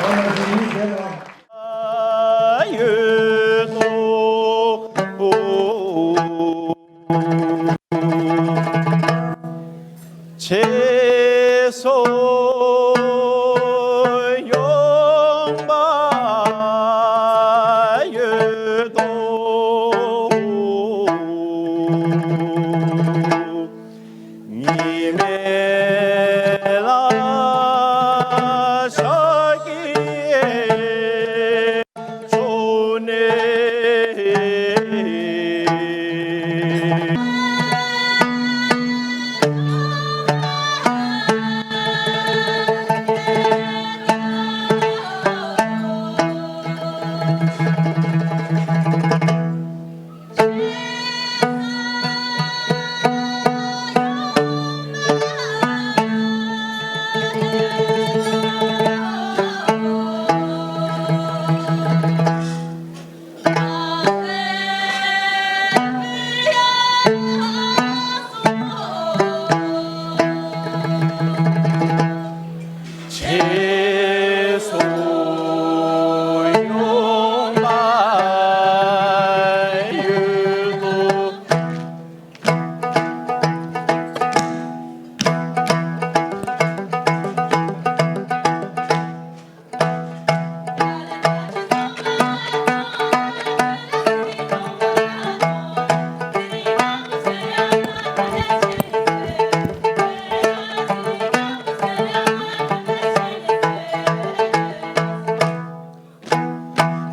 ཨ་ན་ཇི་ཡིན་ཟེར་ལ། ཡོད་དོ། ཆེ་སོ་ཡོང་བ་ཡོད་དོ། ཉི་མའི་ལ་ཞག་གི་ཕྱོགས་ནས། ཆེ་སོ་ཡོང་བ་ཡོད་དོ།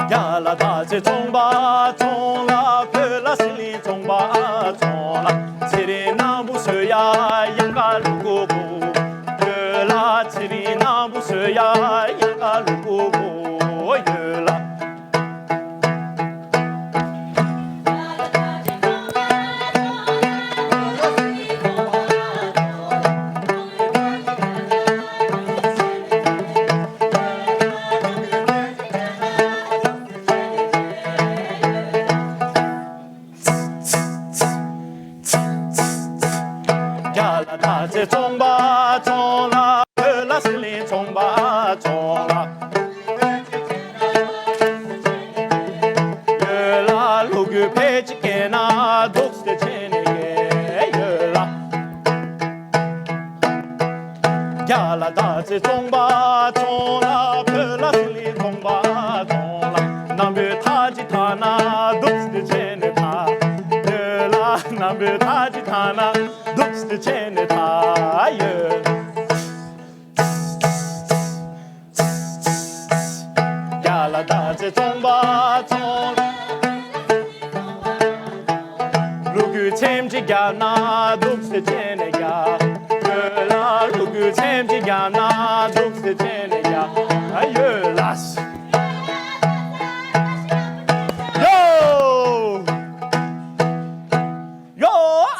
རྒྱ་ལ་དར་ཚེ་ཚོང་པ་ཚོང་ལ། བོད་ལ་ཟི་ལིང་ཚོང་པ་ཚོང་ལ། ཚེ་རིང་སྣམ་བུ་བཟོ་ཡ་གཡང་དཀར་ལུ་གུ་བོ། བོད་ལ་ཚེ་རིང་སྣམ་བུ་བཟོ་ཡ་གཡང་དཀར་ལུ་གུ་བོ་ཡོད་ལ། རྒྱ་ལ་དར་ཚེ་ཚོང་པ་ཚོང་ལ། བོད་ལ་ཟི་ལིང་ཚོང་པ་ཚོང་ལ། ཡོད་ལ་ལུ་གུ་ཕལ་ཆེར་སྐྱེས་ན་འདུག་སྟེ་བྱས་ནས་ཡོད་ལ། རྒྱ་ལ་དར་ཚེ་ཚོང་པ་ཚོང་ལ། བོད་ལ་ཟི་ལིང་ཚོང་པ་ཚོང་ལ། སྣམ་བུ་ཐག་ཅིག་འཐག་ན་འདུག་སྟེ་བྱས་ནས་འཐག་ཡོད་ལ། སྣམ་བུ་ཐག་ཅིག་འཐག་ན་འདུག་སྟེ་བྱས་ནས་འཐག་ཡོད། རྒྱ་ལ་དར་ཚེ་ཚོང་པ་ཚོང་ལ། ལུ་གུ་ཚེམ་ཅིག་བརྒྱབ་ན་འདུག་སེ་བྱས་ནས་རྒྱག་ཡོད་ལ། ལུ་གུ་ཚེམ་ཅིག་བརྒྱབ་ན་འདུག་སེ་བྱས་ནས་རྒྱག་ཡོད་ལ། ཡོ། ཡོ།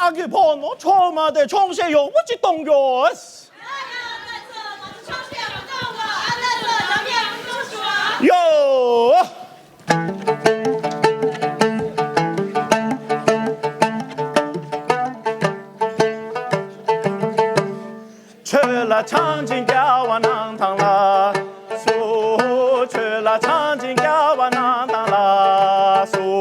ཨ་ཁུ་ཕོ་ནོ་ཆོག་མ་དེ་ཆོག་ཤེས་ཡོག་པོ་ཅིག་གཏོང་རྒྱུ། ཡོ། ཆོས་ལ་ཆང་ཅིག་རྒྱག་པ་གནང་དང་ལགས་སོ། ཆོས་ལ་ཆང་ཅིག་རྒྱག་པ་གནང་དང་ལགས་སོ།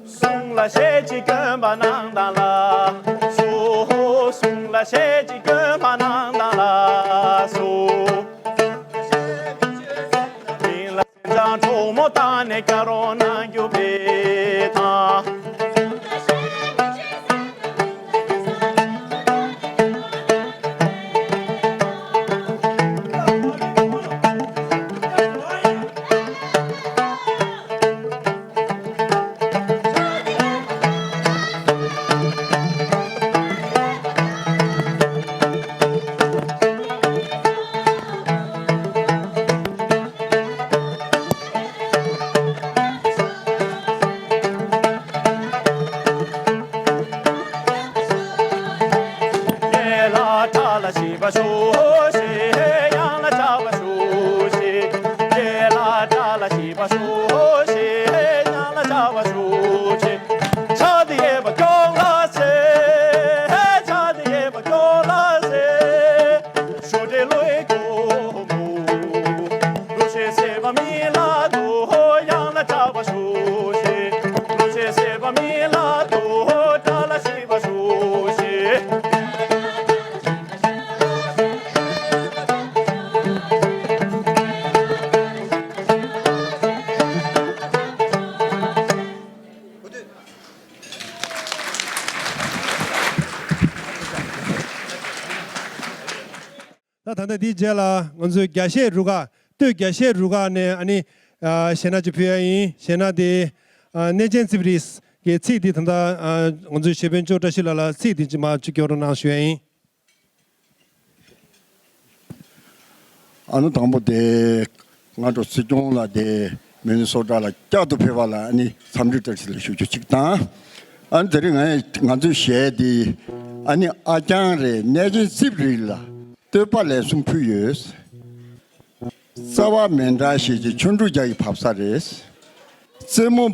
གསུང་ལ་ཞལ་གཅིག་བསྐྱོན་པ་གནང་དང་ལགས་སོ། གསུང་ལ་ཞལ་གཅིག་བསྐྱོན་པ་གནང་དང་ལགས་སོ། མིང་ལ་སེམས་ཅན་གྲོགས་མོ་བཏང་ནས་སྐྱབས་རོགས་གནང་རྒྱུ་བས་དང་། ཞེས་ཡང་ལ་ཆགས་པ་ཞུ་ཞེས། རྒྱལ་ལ་དགྲ་ལ་ཞི་བ་ཞུ་ཞེས་ཡང་ལ་ཆགས་པ་ཞུ་ཞེས། ཕྱག་འདི་ཡས་པ་སྐྱོང་ལ་ཟེར། ཕྱག་འདི་ཡས་པ་སྐྱོང་ལ་ཟེར། ཞུ་འདི་བློའི་སྒོ་མོ། བློ་ཆེ་སེམས་མི་ལ་དོ། ཡང་ལ་ཆགས་པ་ཞུ་ཞེས། བློ་ཆེ་སེམས་མི་ལ་དོ། དགྲ་ལ་ཞི་བ་ཞུ་ཞེས། ད་ད་ལྟ་འདིའི་རྗེས་ལ་ང་ཚོའི་རྒྱ་གཞས་རུ་ཁག་སྟོད་རྒྱ་གཞས་རུ་ཁག་ནས་ཨ་ནི་གཞས་སྣ་ཅིག་ཕུལ་ཡ་ཡིན། གཞས་སྣ་དེ་གནས་ཆེན་རྩིབ་རིས་ཀྱི་ཚིག་འདི་ད་ལྟ་ང་ཚོའི་གཞས་དཔོན་ཅོ་བཀྲ་ཤིས་ལགས་ལ་ཚིག་འདི་ཅིག་མར་ཅིག་སྐྱོར་རོགས་གནང་ཞུ་ཡ་ཡིན། ཨ་ནི་དང་པོ་དེ་སྔ་དྲོ་སྲིད་སྐྱོང་ལགས་དེ་མི་ནི་སོ་ཊ་ལ་བསྐྱར་དུ་ཕེབས་པ་ལ་ཨ་ནི་འཚམས་འདྲི་བཀྲ་ཤིས་ལ་ཞུ་རྒྱུ་གཅིག་དང་། ཨ་ནི་དེ་རིང་ང་ང་ཚོའི་གཞས་དེ་ཨ་ནི་ཨ་རྐྱང་རེད། གནས་ཆེན་རྩིབ་རིས་ལ་བསྟོད་པ་ལན་གསུམ་ཕུལ་ཡོད། རྩ་བ་མེ་འབྲེང་ཞེས་བྱའི་ཆོ་འཕྲུལ་རྒྱག་གི་བབས་ས་རེད། རྩེ་མོ་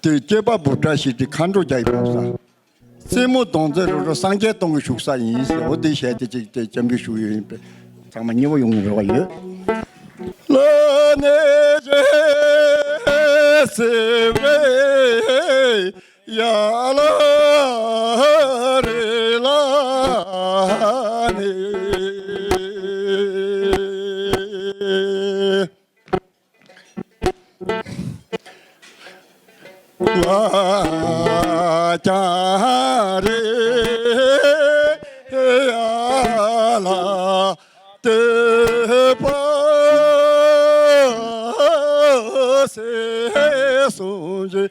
དེ་སྐྱེས་པ་འབུམ་ཕྲག་ཞེས་བྱའི་མཁའ་འགྲོ་རྒྱག་གི་བབས་ས། རྩེ་མོ་གདོང་རྩེ་རུ་རུ་སངས་རྒྱས་སྟོང་གི་བཞུགས་ས་ཡིན་ཟེར། འོ་དེ་གཞས་དེ་གཅིག་དེ་སྐྱབས་འཇུག་ཞུ་གི་ཡོད་པས་ཚང་མ་མཉེས་པོ་ཡོང་གི་རེ་བ་ཡོད། ལ་ནེ་ཇེ་སེ་བེ་ཡ་ལ་རེ་ལ་ནེ། ལ་ཀྱང་རེ་ཡ་ལ་དེ་པ་སེ་སུ་ཇི།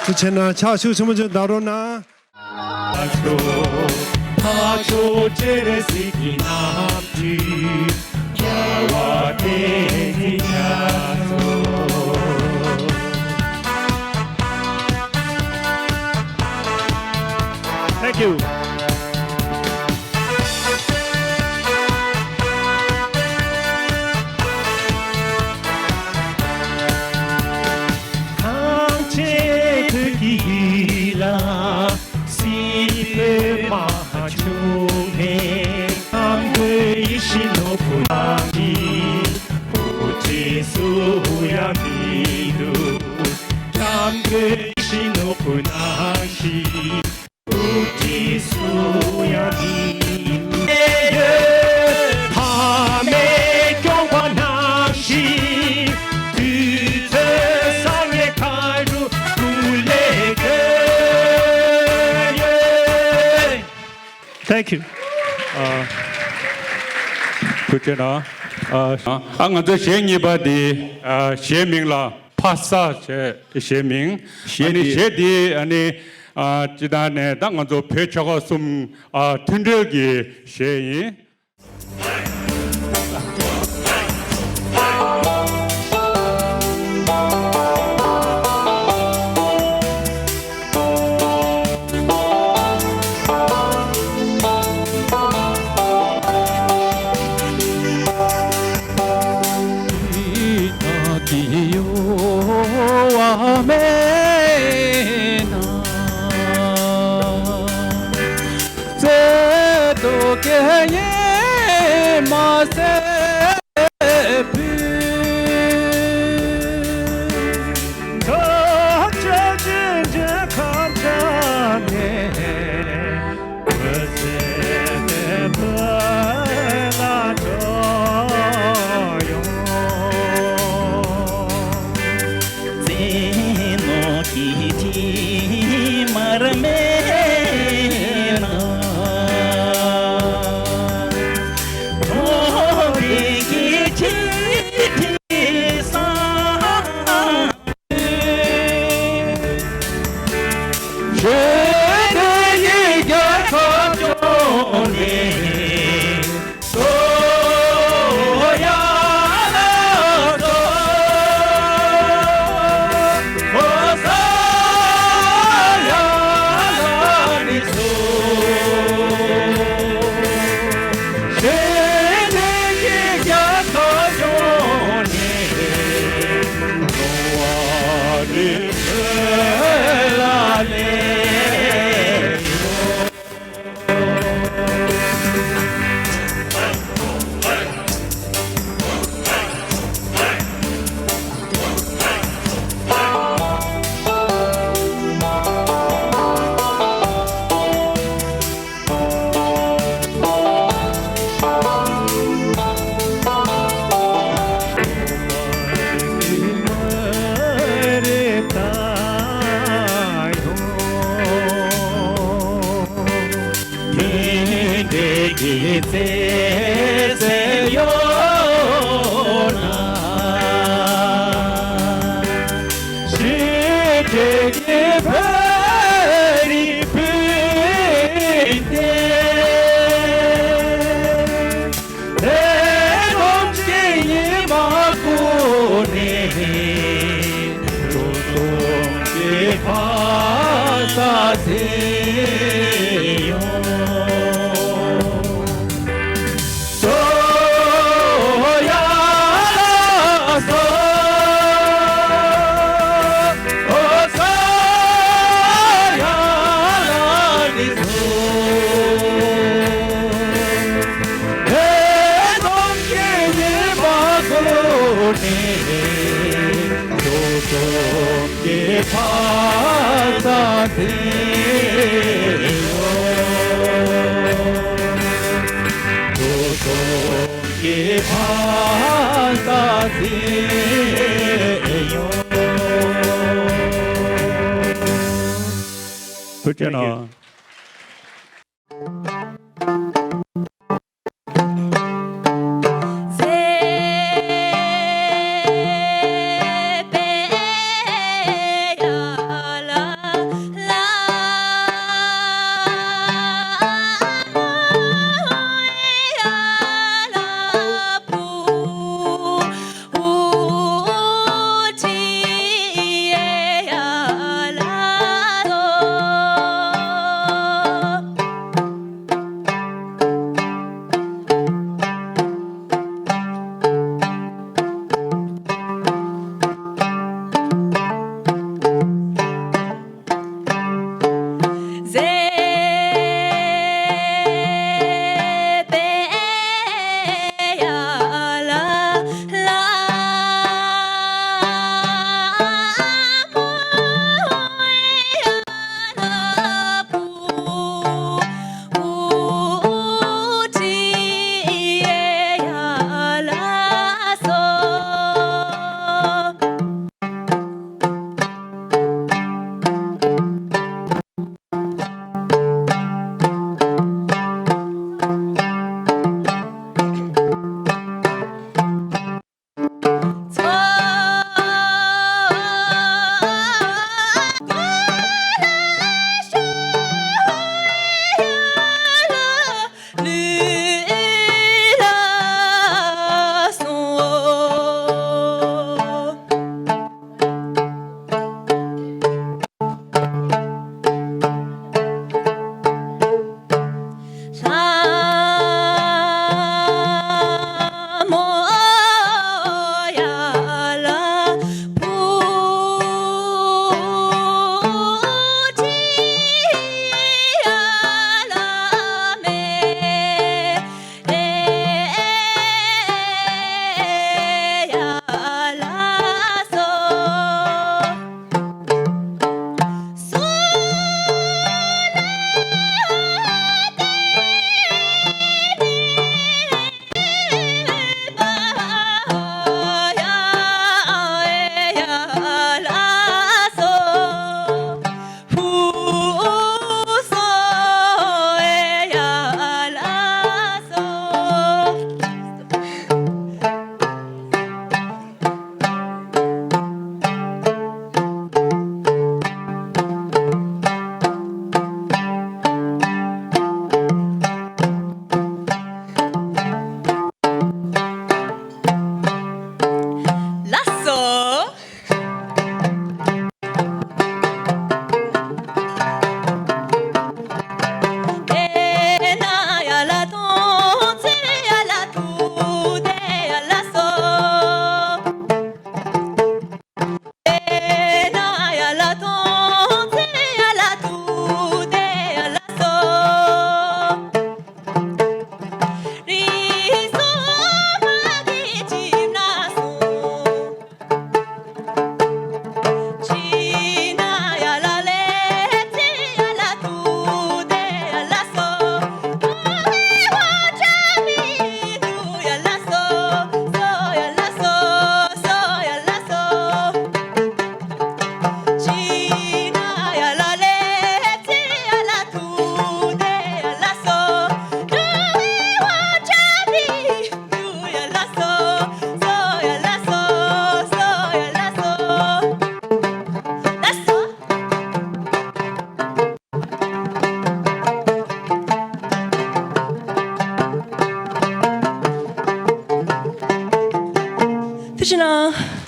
ཐུགས་རྗེ་གནང་། ཕྱག་ཤུགས་ཆེན་པོ་ཅིག་བརྡབ་རོགས་གནང་། Thank you. གངས་ཅན་བོད་ཀྱི་ཡུལ་ལ། སྲིད་པའི་མ་བྱུང་ནས། སྐྱབས་མགོན་ཡིད་བཞིན་ནོར་བུ་ནང་བཞིན། བུ་ཁྲིད་སུ་ཡང་མི་འདུག་སྐྱབས་མགོན་ཡིད་བཞིན་ནོར་བུ་ནང་བཞིན། བུ་ཁྲིད་སུ་ཡང་མི་འདུག་ཕ་མས་སྐྱོང་བ་ནང་བཞིན། དུས་ཚོད་བཟང་ངན་གང་རུང་སྐུ་ལས་བསྐྱོན་ཡོད། Thank you. ཨ། ཐུགས་རྗེ་གནང་། ཨ། ཨ། ང་ཚོའི་གཞས་གཉིས་པ་འདི། ཨ། གཞས་མིང་ལ་ཕ་ས་ཞེས་གཞས་མིང་། གཞས་ཨ་ནི་འདི། གཞས་འདི་ཨ་ནི། ཨ། སྤྱིར་བཏང་ནས་ད་ང་ཚོ་བོད་ཆོལ་ཁ་གསུམ། ཨ། མཐུན་སྒྲིལ་གྱི་གཞས་ཡིན། ཐུགས་རྗེ་གནང་། ལགས་སོ། ཐུགས་རྗེ་གནང་།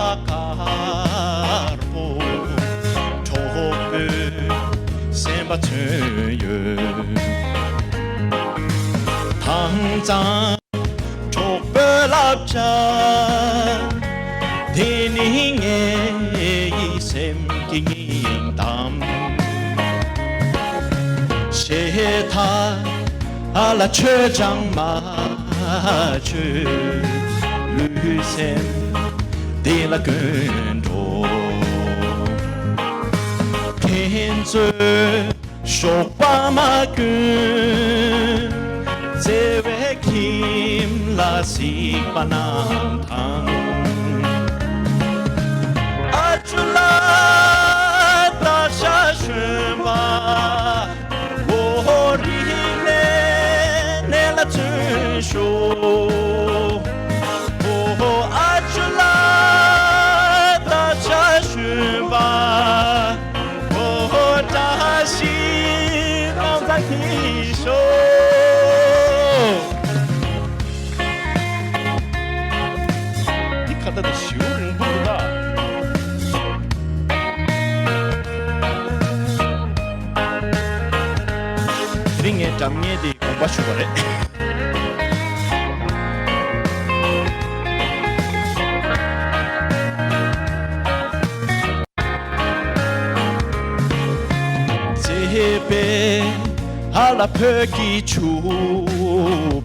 དཀར་པོ་གྲོགས་པོའི་སེམས་པ་མཚོན་ཡོད། དྭངས་གཙང་གྲོགས་པོའི་བསླབ་བྱ། དེ་ནི་ངའི་སེམས་ཀྱི་སྙིང་གཏམ། ཞེ་ཐག་ལ་ཆོས་ཀྱང་མ་ཆོད། ལུས་སེམས་འདི་ལ་ཀུན་འགྲོ། ཁྱེད་ཚོས་ཞོགས་པ་མ་གུན་བརྩེ་བའི་ཁྱིམ་ལ་གཟིགས་པ་གནང་དང་། ཨ་ཅོ་ལགས་སྟག་ཤར་གཞོན་པ། ཨོ་ཧོ་རིག་གནས་གནས་ལ་བརྩོན་ཤོག་ཨོ་ཧོ་ཨ་ཅོ་ལགས་སྟག་ཤར་གཞོན་པ། ཨོ་ཧོ་བཀྲ་ཤིས་དྭངས་གཙང་གྱི་ཤོག་འདི་ཁ་ད་ད་ཞེ་པོ་རིང་པོ་འདུག་ད། དེ་རིང་ངས་སྒྲ་སྙན་དེ་དགོངས་པ་ཞུ་བ་རེད། མཛེས་པའི་ཧ་ལ་བོད་ཀྱི་ཕྱུ་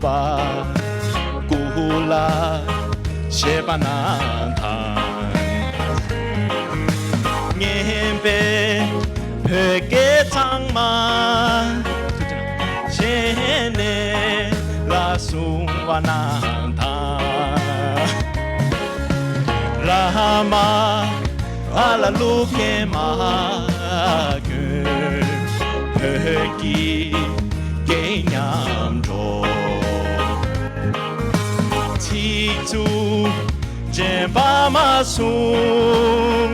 པ། སྐུ་ལ་བཞེས་པ་གནང་དང་། སྙན་པའི་བོད་སྐད་གཙང་མ། ཐུགས་རྗེ་གནང་། སྤྱན་ནས་ལ་གསུང་བ་གནང་དང་། ར་མ་ཨ་ལ་ལུག་གན་མ་གྱོན། བོད་ཀྱི་སྐད་མཉམ་འགྲོ། ཚིག་རྩུབ་འདྲེན་པ་མ་གསུང་།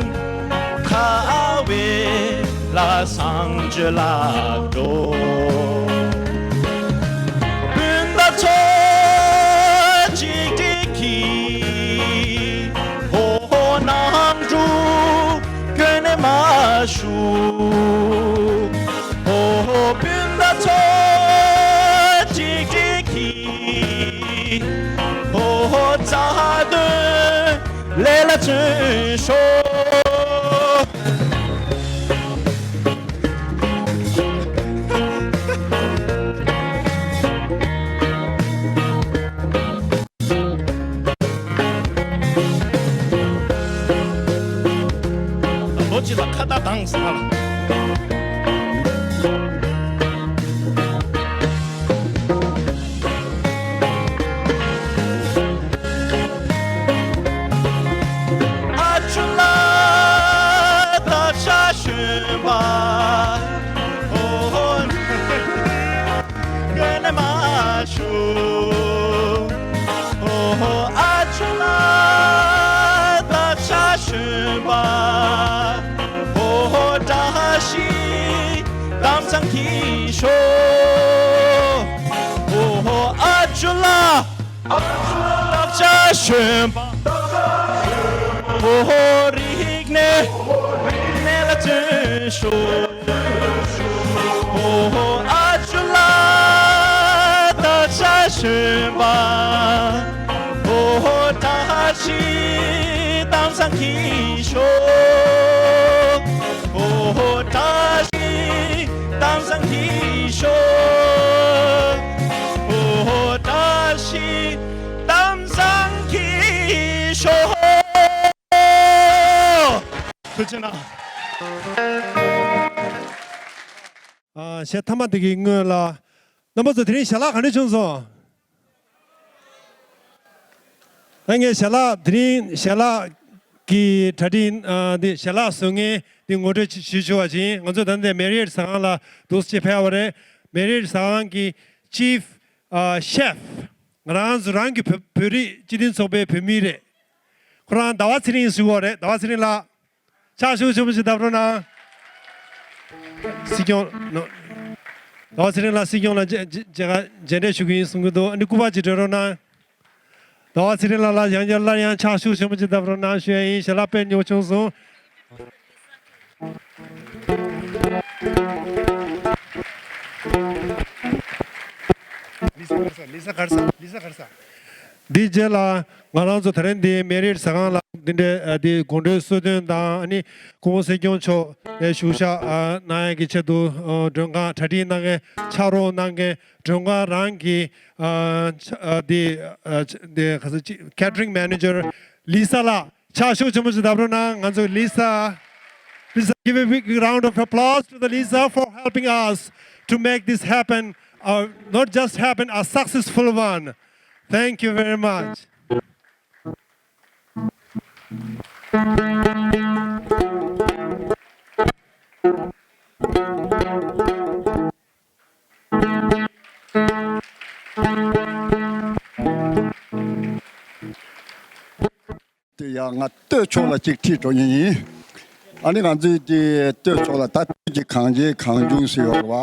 ཁ་བའི་ལ་གསང་སྤྱོད་ལ་འགྲོ། སྤུན་ཟླ་ཚོ་གཅིག་སྒྲིལ་གྱིས། ཧོ་ཧོ་ནང་འཁྲུག་ཀུན་ནས་མ་ཞུགས། ཧོ་ཧོ་སྤུན་ཟླ་ཚོ་གཅིག་སྒྲིལ་གྱིས། ཧོ་ཧོ་རྩ་དོན་ལས་ལ་བརྩོན་ཤོག་ལོ་གཅིག་ལ་ཁ་བརྡ་དང་ཟེར་ན། ཨ་ཅོ་ལགས་སྟག་ཤར་གཞོན་པ། ཨོ་ཧོ། ཀུན་ནས་མ་ཞུ། ཨོ་ཧོ་ཨ་ཅོ་ལགས་སྟག་ཤར་གཞོན་པ། ཨོ་ཧོ་བཀྲ་ཤིས་དྭངས་གཙང་གྱི་ཤོག་ཨོ་ཧོ་ཨ་ཅོ་ལགས། སྟག་ཤར་གཞོན་པ། ཨོ་ཧོ་རིག་གནས་གནས་ལ་བརྩོན་ཤོག་ཨོ་ཧོ་ཨ་ཅོ་ལགས་སྟག་ཤར་གཞོན་པ། ཨོ་ཧོ་བཀྲ་ཤིས་དྭངས་གཙང་གྱི་ཤོག་ཨོ་ཧོ་བཀྲ་ཤིས་དྭངས་གཙང་གྱི་ཤོག་ཨོ་ཧོ་བཀྲ་ཤིས་དྭངས་གཙང་གི་ཤོག་ཐུགས་རྗེ་གནང་། ཨ། གཞས་མཐའ་མ་དེ་གི་སྔོན་ལ། རྣམ་པ་ཚོ་དེ་རིང་ཞལ་ལག་ག་འདྲ་བྱུང་སོང་། ད་ངས་ཞལ་ལག་དེ་རིང་ཞལ་ལག་གི་གྲ་སྒྲིག་ཨ། འདི་ཞལ་ལག་བཟོ་མཁན་འདི་ངོ་སྤྲོད་ཞུ་ཞུ་བ་ཡིན། ང་ཚོ་ད་ལྟ་མེ་རི་ཡེཊ་ཟ་ཁང་ལ་འདུག་སེ་ཕེབས་པ་རེད། མེ་རི་ཡེཊ་ཟ་ཁང་གི་ཅིཕ་ཨ། ཤེཕ། ང་རང་ཚོ་རང་གི་བོད་བོད་རིགས་སྤྱི་མཐུན་ཚོགས་པའི་བོད་མི་རེད། ཁོ་རང་ཟླ་བ་ཚེ་རིང་ཟེར་གྱི་ཡོད་རེད། ཟླ་བ་ཚེ་རིང་ལགས། ཕྱག་ཤུགས་ཆེན་པོ་ཞིག་བརྡབ་རོགས་གནང་། སྲིད་སྐྱོང་ནོ། ཟླ་བ་ཚེ་རིང་ལགས་སྲིད་སྐྱོང་ལ་མཇལ་མཇལ་མཇལ་ཁ་མཇལ་འཕྲད་ཞུ་གི་ཡིན་གསུང་གི་འདུག་ཨ་ནི་སྐུ་པར་ཅིག་སྤྲོད་རོགས་གནང་། ཟླ་བ་ཚེ་རིང་ལགས་ལ་ཡང་བསྐྱར་སླར་ཡང་ཕྱག་ཤུགས་ཆེན་པོ་ཅིག་བརྡབ་རོགས་གནང་ཞུ་ཡ་ཡིན། ཞལ་ལག་དཔེ་ཉོ་བྱུང་སོང་། ལི་ས་གར་ས། ལི་ས་གར་ས། ལི་ས་གར་ས། འདི་རྗེས་ལ་ང་རང་ཚོ་ད་རིང་འདི་མེ་རིཊ་ཟ་ཁང་ལ་འདི་འདྲའི་ཨ་འདི་དགོང་དྲོའི་གསོལ་སྟོན་དང་ཨ་ནི་སྐུ་ངོ་སྲིད་སྐྱོང་མཆོག་ནས་བཞུགས་ཞག་ཨ་གནང་ཡ་གི་ཆེད་དུ་ཨ་མགྲོན་ཁང་གྲ་སྒྲིག་གནང་མཁན་ཕྱག་རོགས་གནང་མཁན་མགྲོན་ཁང་རང་གི་ཨ་ཨ་འདི་ཨ་འདི་ག་ཚོད་ཅི་catering manager ལི་ས་ལགས། ཕྱག་ཤུགས་ཆེན་པོ་ཞིག་བརྡབ་རོགས་གནང་། ང་ཚོ་Lisa, please give a big round of applause to the Lisa for helping us to make this happen, uh, not just happen, a successful one. Thank you very much. དེ་ཡང་ང་སྟོད་ཕྱོགས་ལ་གཅིག་ཁྲིད་འགྲོ་མཁན་ཡིན། ཨ་ནི་ང་ཚོའི་དེ་སྟོད་ཕྱོགས་ལ་ད་སྟོད་ཀྱི་གངས་ཅན་གངས་ལྗོངས་ཟེར་ཡོད་རེད་བ།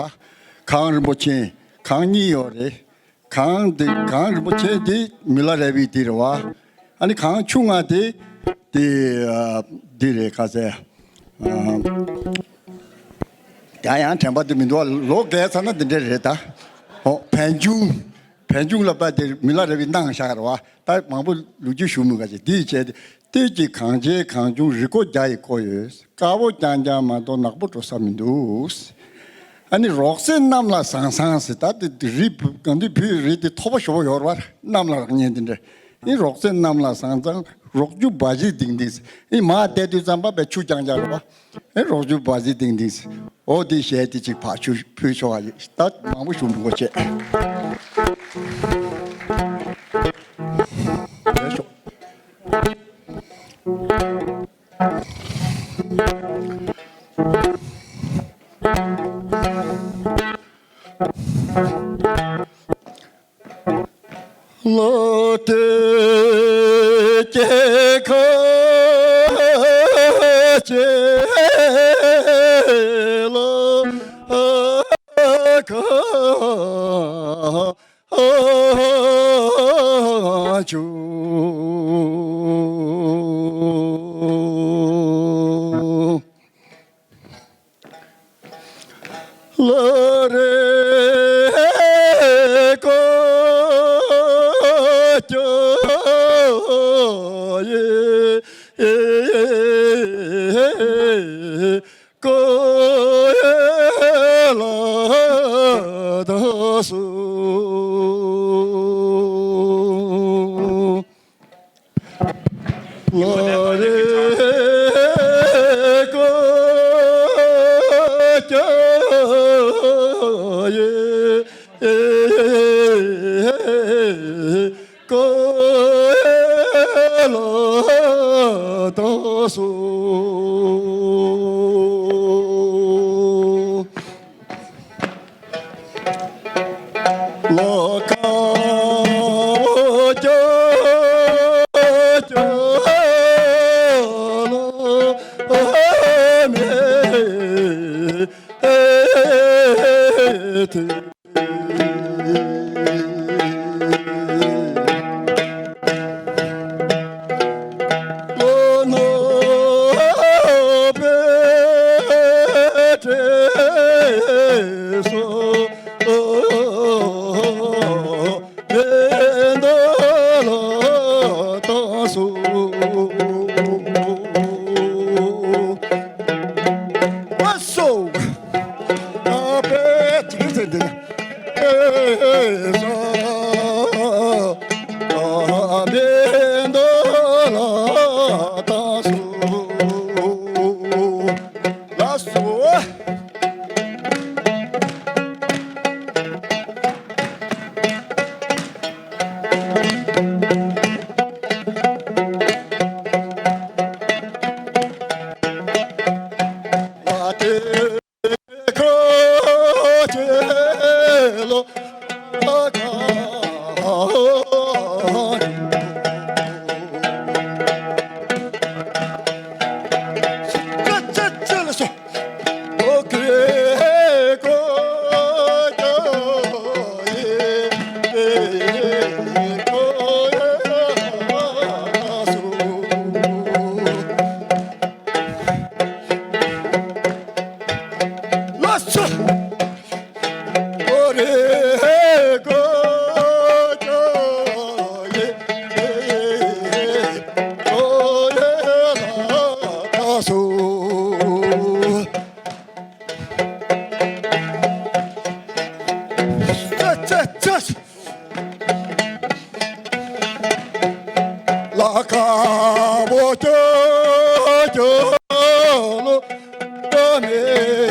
གངས་རིན་པོ་ཆེ་གངས་གཉིས་ཡོད་རེད། གངས་དེ་གངས་རིན་པོ་ཆེ་དེ་མི་ལ་རས་པའི་དེ་རེད་བ། ཨ་ནི་གངས་ཆུང་ང་དེ་དེ་ཨ་དེ་རེད་ག་ཟེར། ཨ་ཡང་ཡང་དྲན་པ་དེ་མི་འདུག་བ། ལོ་རྒས་ཚར་ན་དེ་འདྲ་རེད་ད། ཨོ་བན་ཆུང་། བན་ཆུང་ལ་པ་དེ་མི་ལ་རས་པའི་གནང་བཞག་རེད་བ། ད་མང་པོ་ལོ་རྒྱུས་ཞུ་མི་དགའ་ཅིག་དེ་བྱས་ཏེ། སྟོད་ཀྱི་གངས་ཅན་གངས་ལྗོངས་རི་སྒོ་བརྒྱ་ཡིས་བསྐོར་ཡོད། དཀར་པོ་རྐྱང་རྐྱང་མ་གཏོགས་ནག་པོ་འགྲོ་ས་མི་འདུག་ཨ་ནི་རོགས་སྲས་གནམ་ལ་བཟང་བཟང་ཟེར། ད་དེ་རི་གངས་འདུས་བོད་རི་དེ་མཐོ་པོ་ཞེ་པོ་ཡོད་རེད་བ། གནམ་ལ་རག་མཁན་དེ་འདྲ། ཨེ་རོགས་སྲས་གནམ་ལ་བཟང་བཟང་། རོགས་རྒྱུ་བ་གཞི་ལྡིང་ལྡིང་ཟེར། ཨེ་མར་བསྡད་དུས་ཙམ་པ་བས་ཆུ་རྐྱང་རྐྱང་རེད་བ། ཨེ་རོགས་རྒྱུ་བ་གཞི་ལྡིང་ལྡིང་ཟེར། འོ་དེ་གཞས་དེ་གཅིག་ཕར་ཆུ་ཕུལ་ཆོག་ག་ཡིན། ད་མང་པོ་ཞུ་མི་དགོས་བྱས། ལེགས་ཤོག་ལོ་དེ་སྐྱེ་ཁ་ཆེ་ལོ་ཁ་ཆུ། ལ་རེ་ཀོ་ཀྱོ་ཡེ་ཀོ་ཡེ་ལ་དྭགས་སུ། ལ་རེ་ཀོ་ཀྱོ་ཡེ་ཀོ་ཡེ་ལ་དྭགས་སུ། ལོ་ཀ་བོ་ཀྱོ་ཀྱོ་ལོ་མེ་ཐེ། ལོ་ནོ་པེ་ ཚུ། ཅ་ཅ་ཅ། ལ་ཁ་བོ་ཅོ་ཅོ་ལོ་ཏོ་མེ།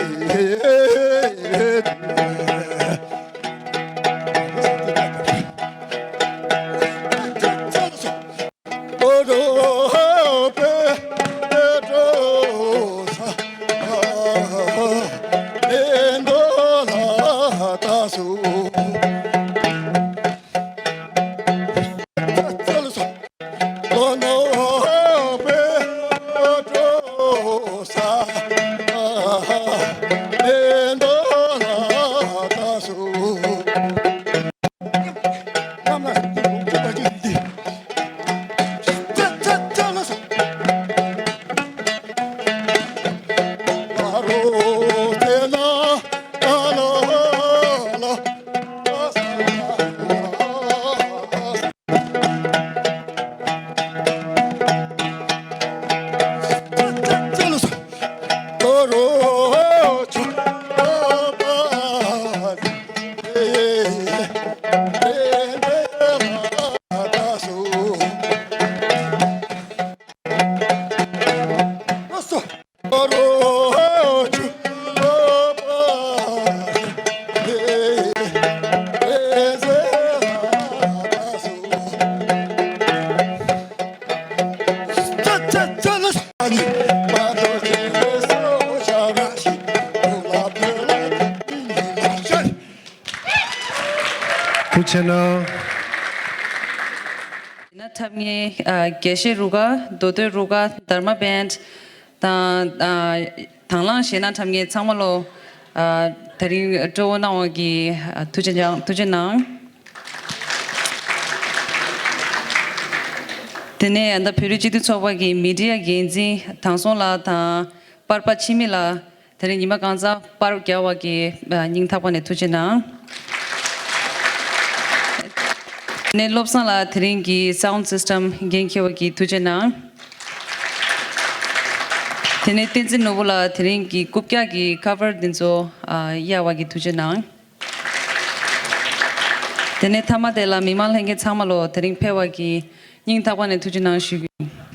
ཐུགས་རྗེ་གནང་། ན་འཁྲབ་མཁན་ཨ་དགེ་བཤེས་རུ་ཁག་མདོ་སྟོད་རུ་ཁག་དྷརྨ་བྷན་དང་ཨ་དང་བླངས་གཞས་སྣ་འཁྲབ་མཁན་ཚང་མ་ལོ་ཨ་དེ་རིང་སྤྲོ་བོ་གནང་བ་གི་ཨ་ཐུགས་རྗེ་ཆེ་ཐུགས་རྗེ་གནང་། དེ་ནས་ཨ་ད་བོད་རིགས་སྤྱི་མཐུན་ཚོགས་པ་གི་མི་ཌི་ཡ་འགན་འཛིན་དང་སོང་ལགས་དང་པར་པ་འཆི་མེད་ལགས། དེ་རིང་ཉི་མ་གང་ཚང་པར་རྒྱག་པ་གི་སྙིང་ཐག་པ་ནས་ཐུགས་རྗེ་གནང་། ནས་བློ་བཟང་ལགས་དེ་རིང་གི་sound system འགན་འཁྱེར་བ་གི་ཐུགས་རྗེ་གནང་། དེ་ནས་བསྟན་འཛིན་ནོར་བུ་ལགས་དེ་རིང་གི་རྐུབ་བཀྱག་གི་cover འདི་ཚོ་ཨ་གཡར་བ་གི་ཐུགས་རྗེ་གནང་། དེ་ནས་མཐའ་མ་དེ་ལ་མི་མང་ལྷན་རྒྱས་ཚང་མ་ལོ་དེ་རིང་ཕེབས་པ་གི་སྙིང་ཐག་པ་ནས་ཐུགས་རྗེ་གནང་ཞུ་གི་ཡིན།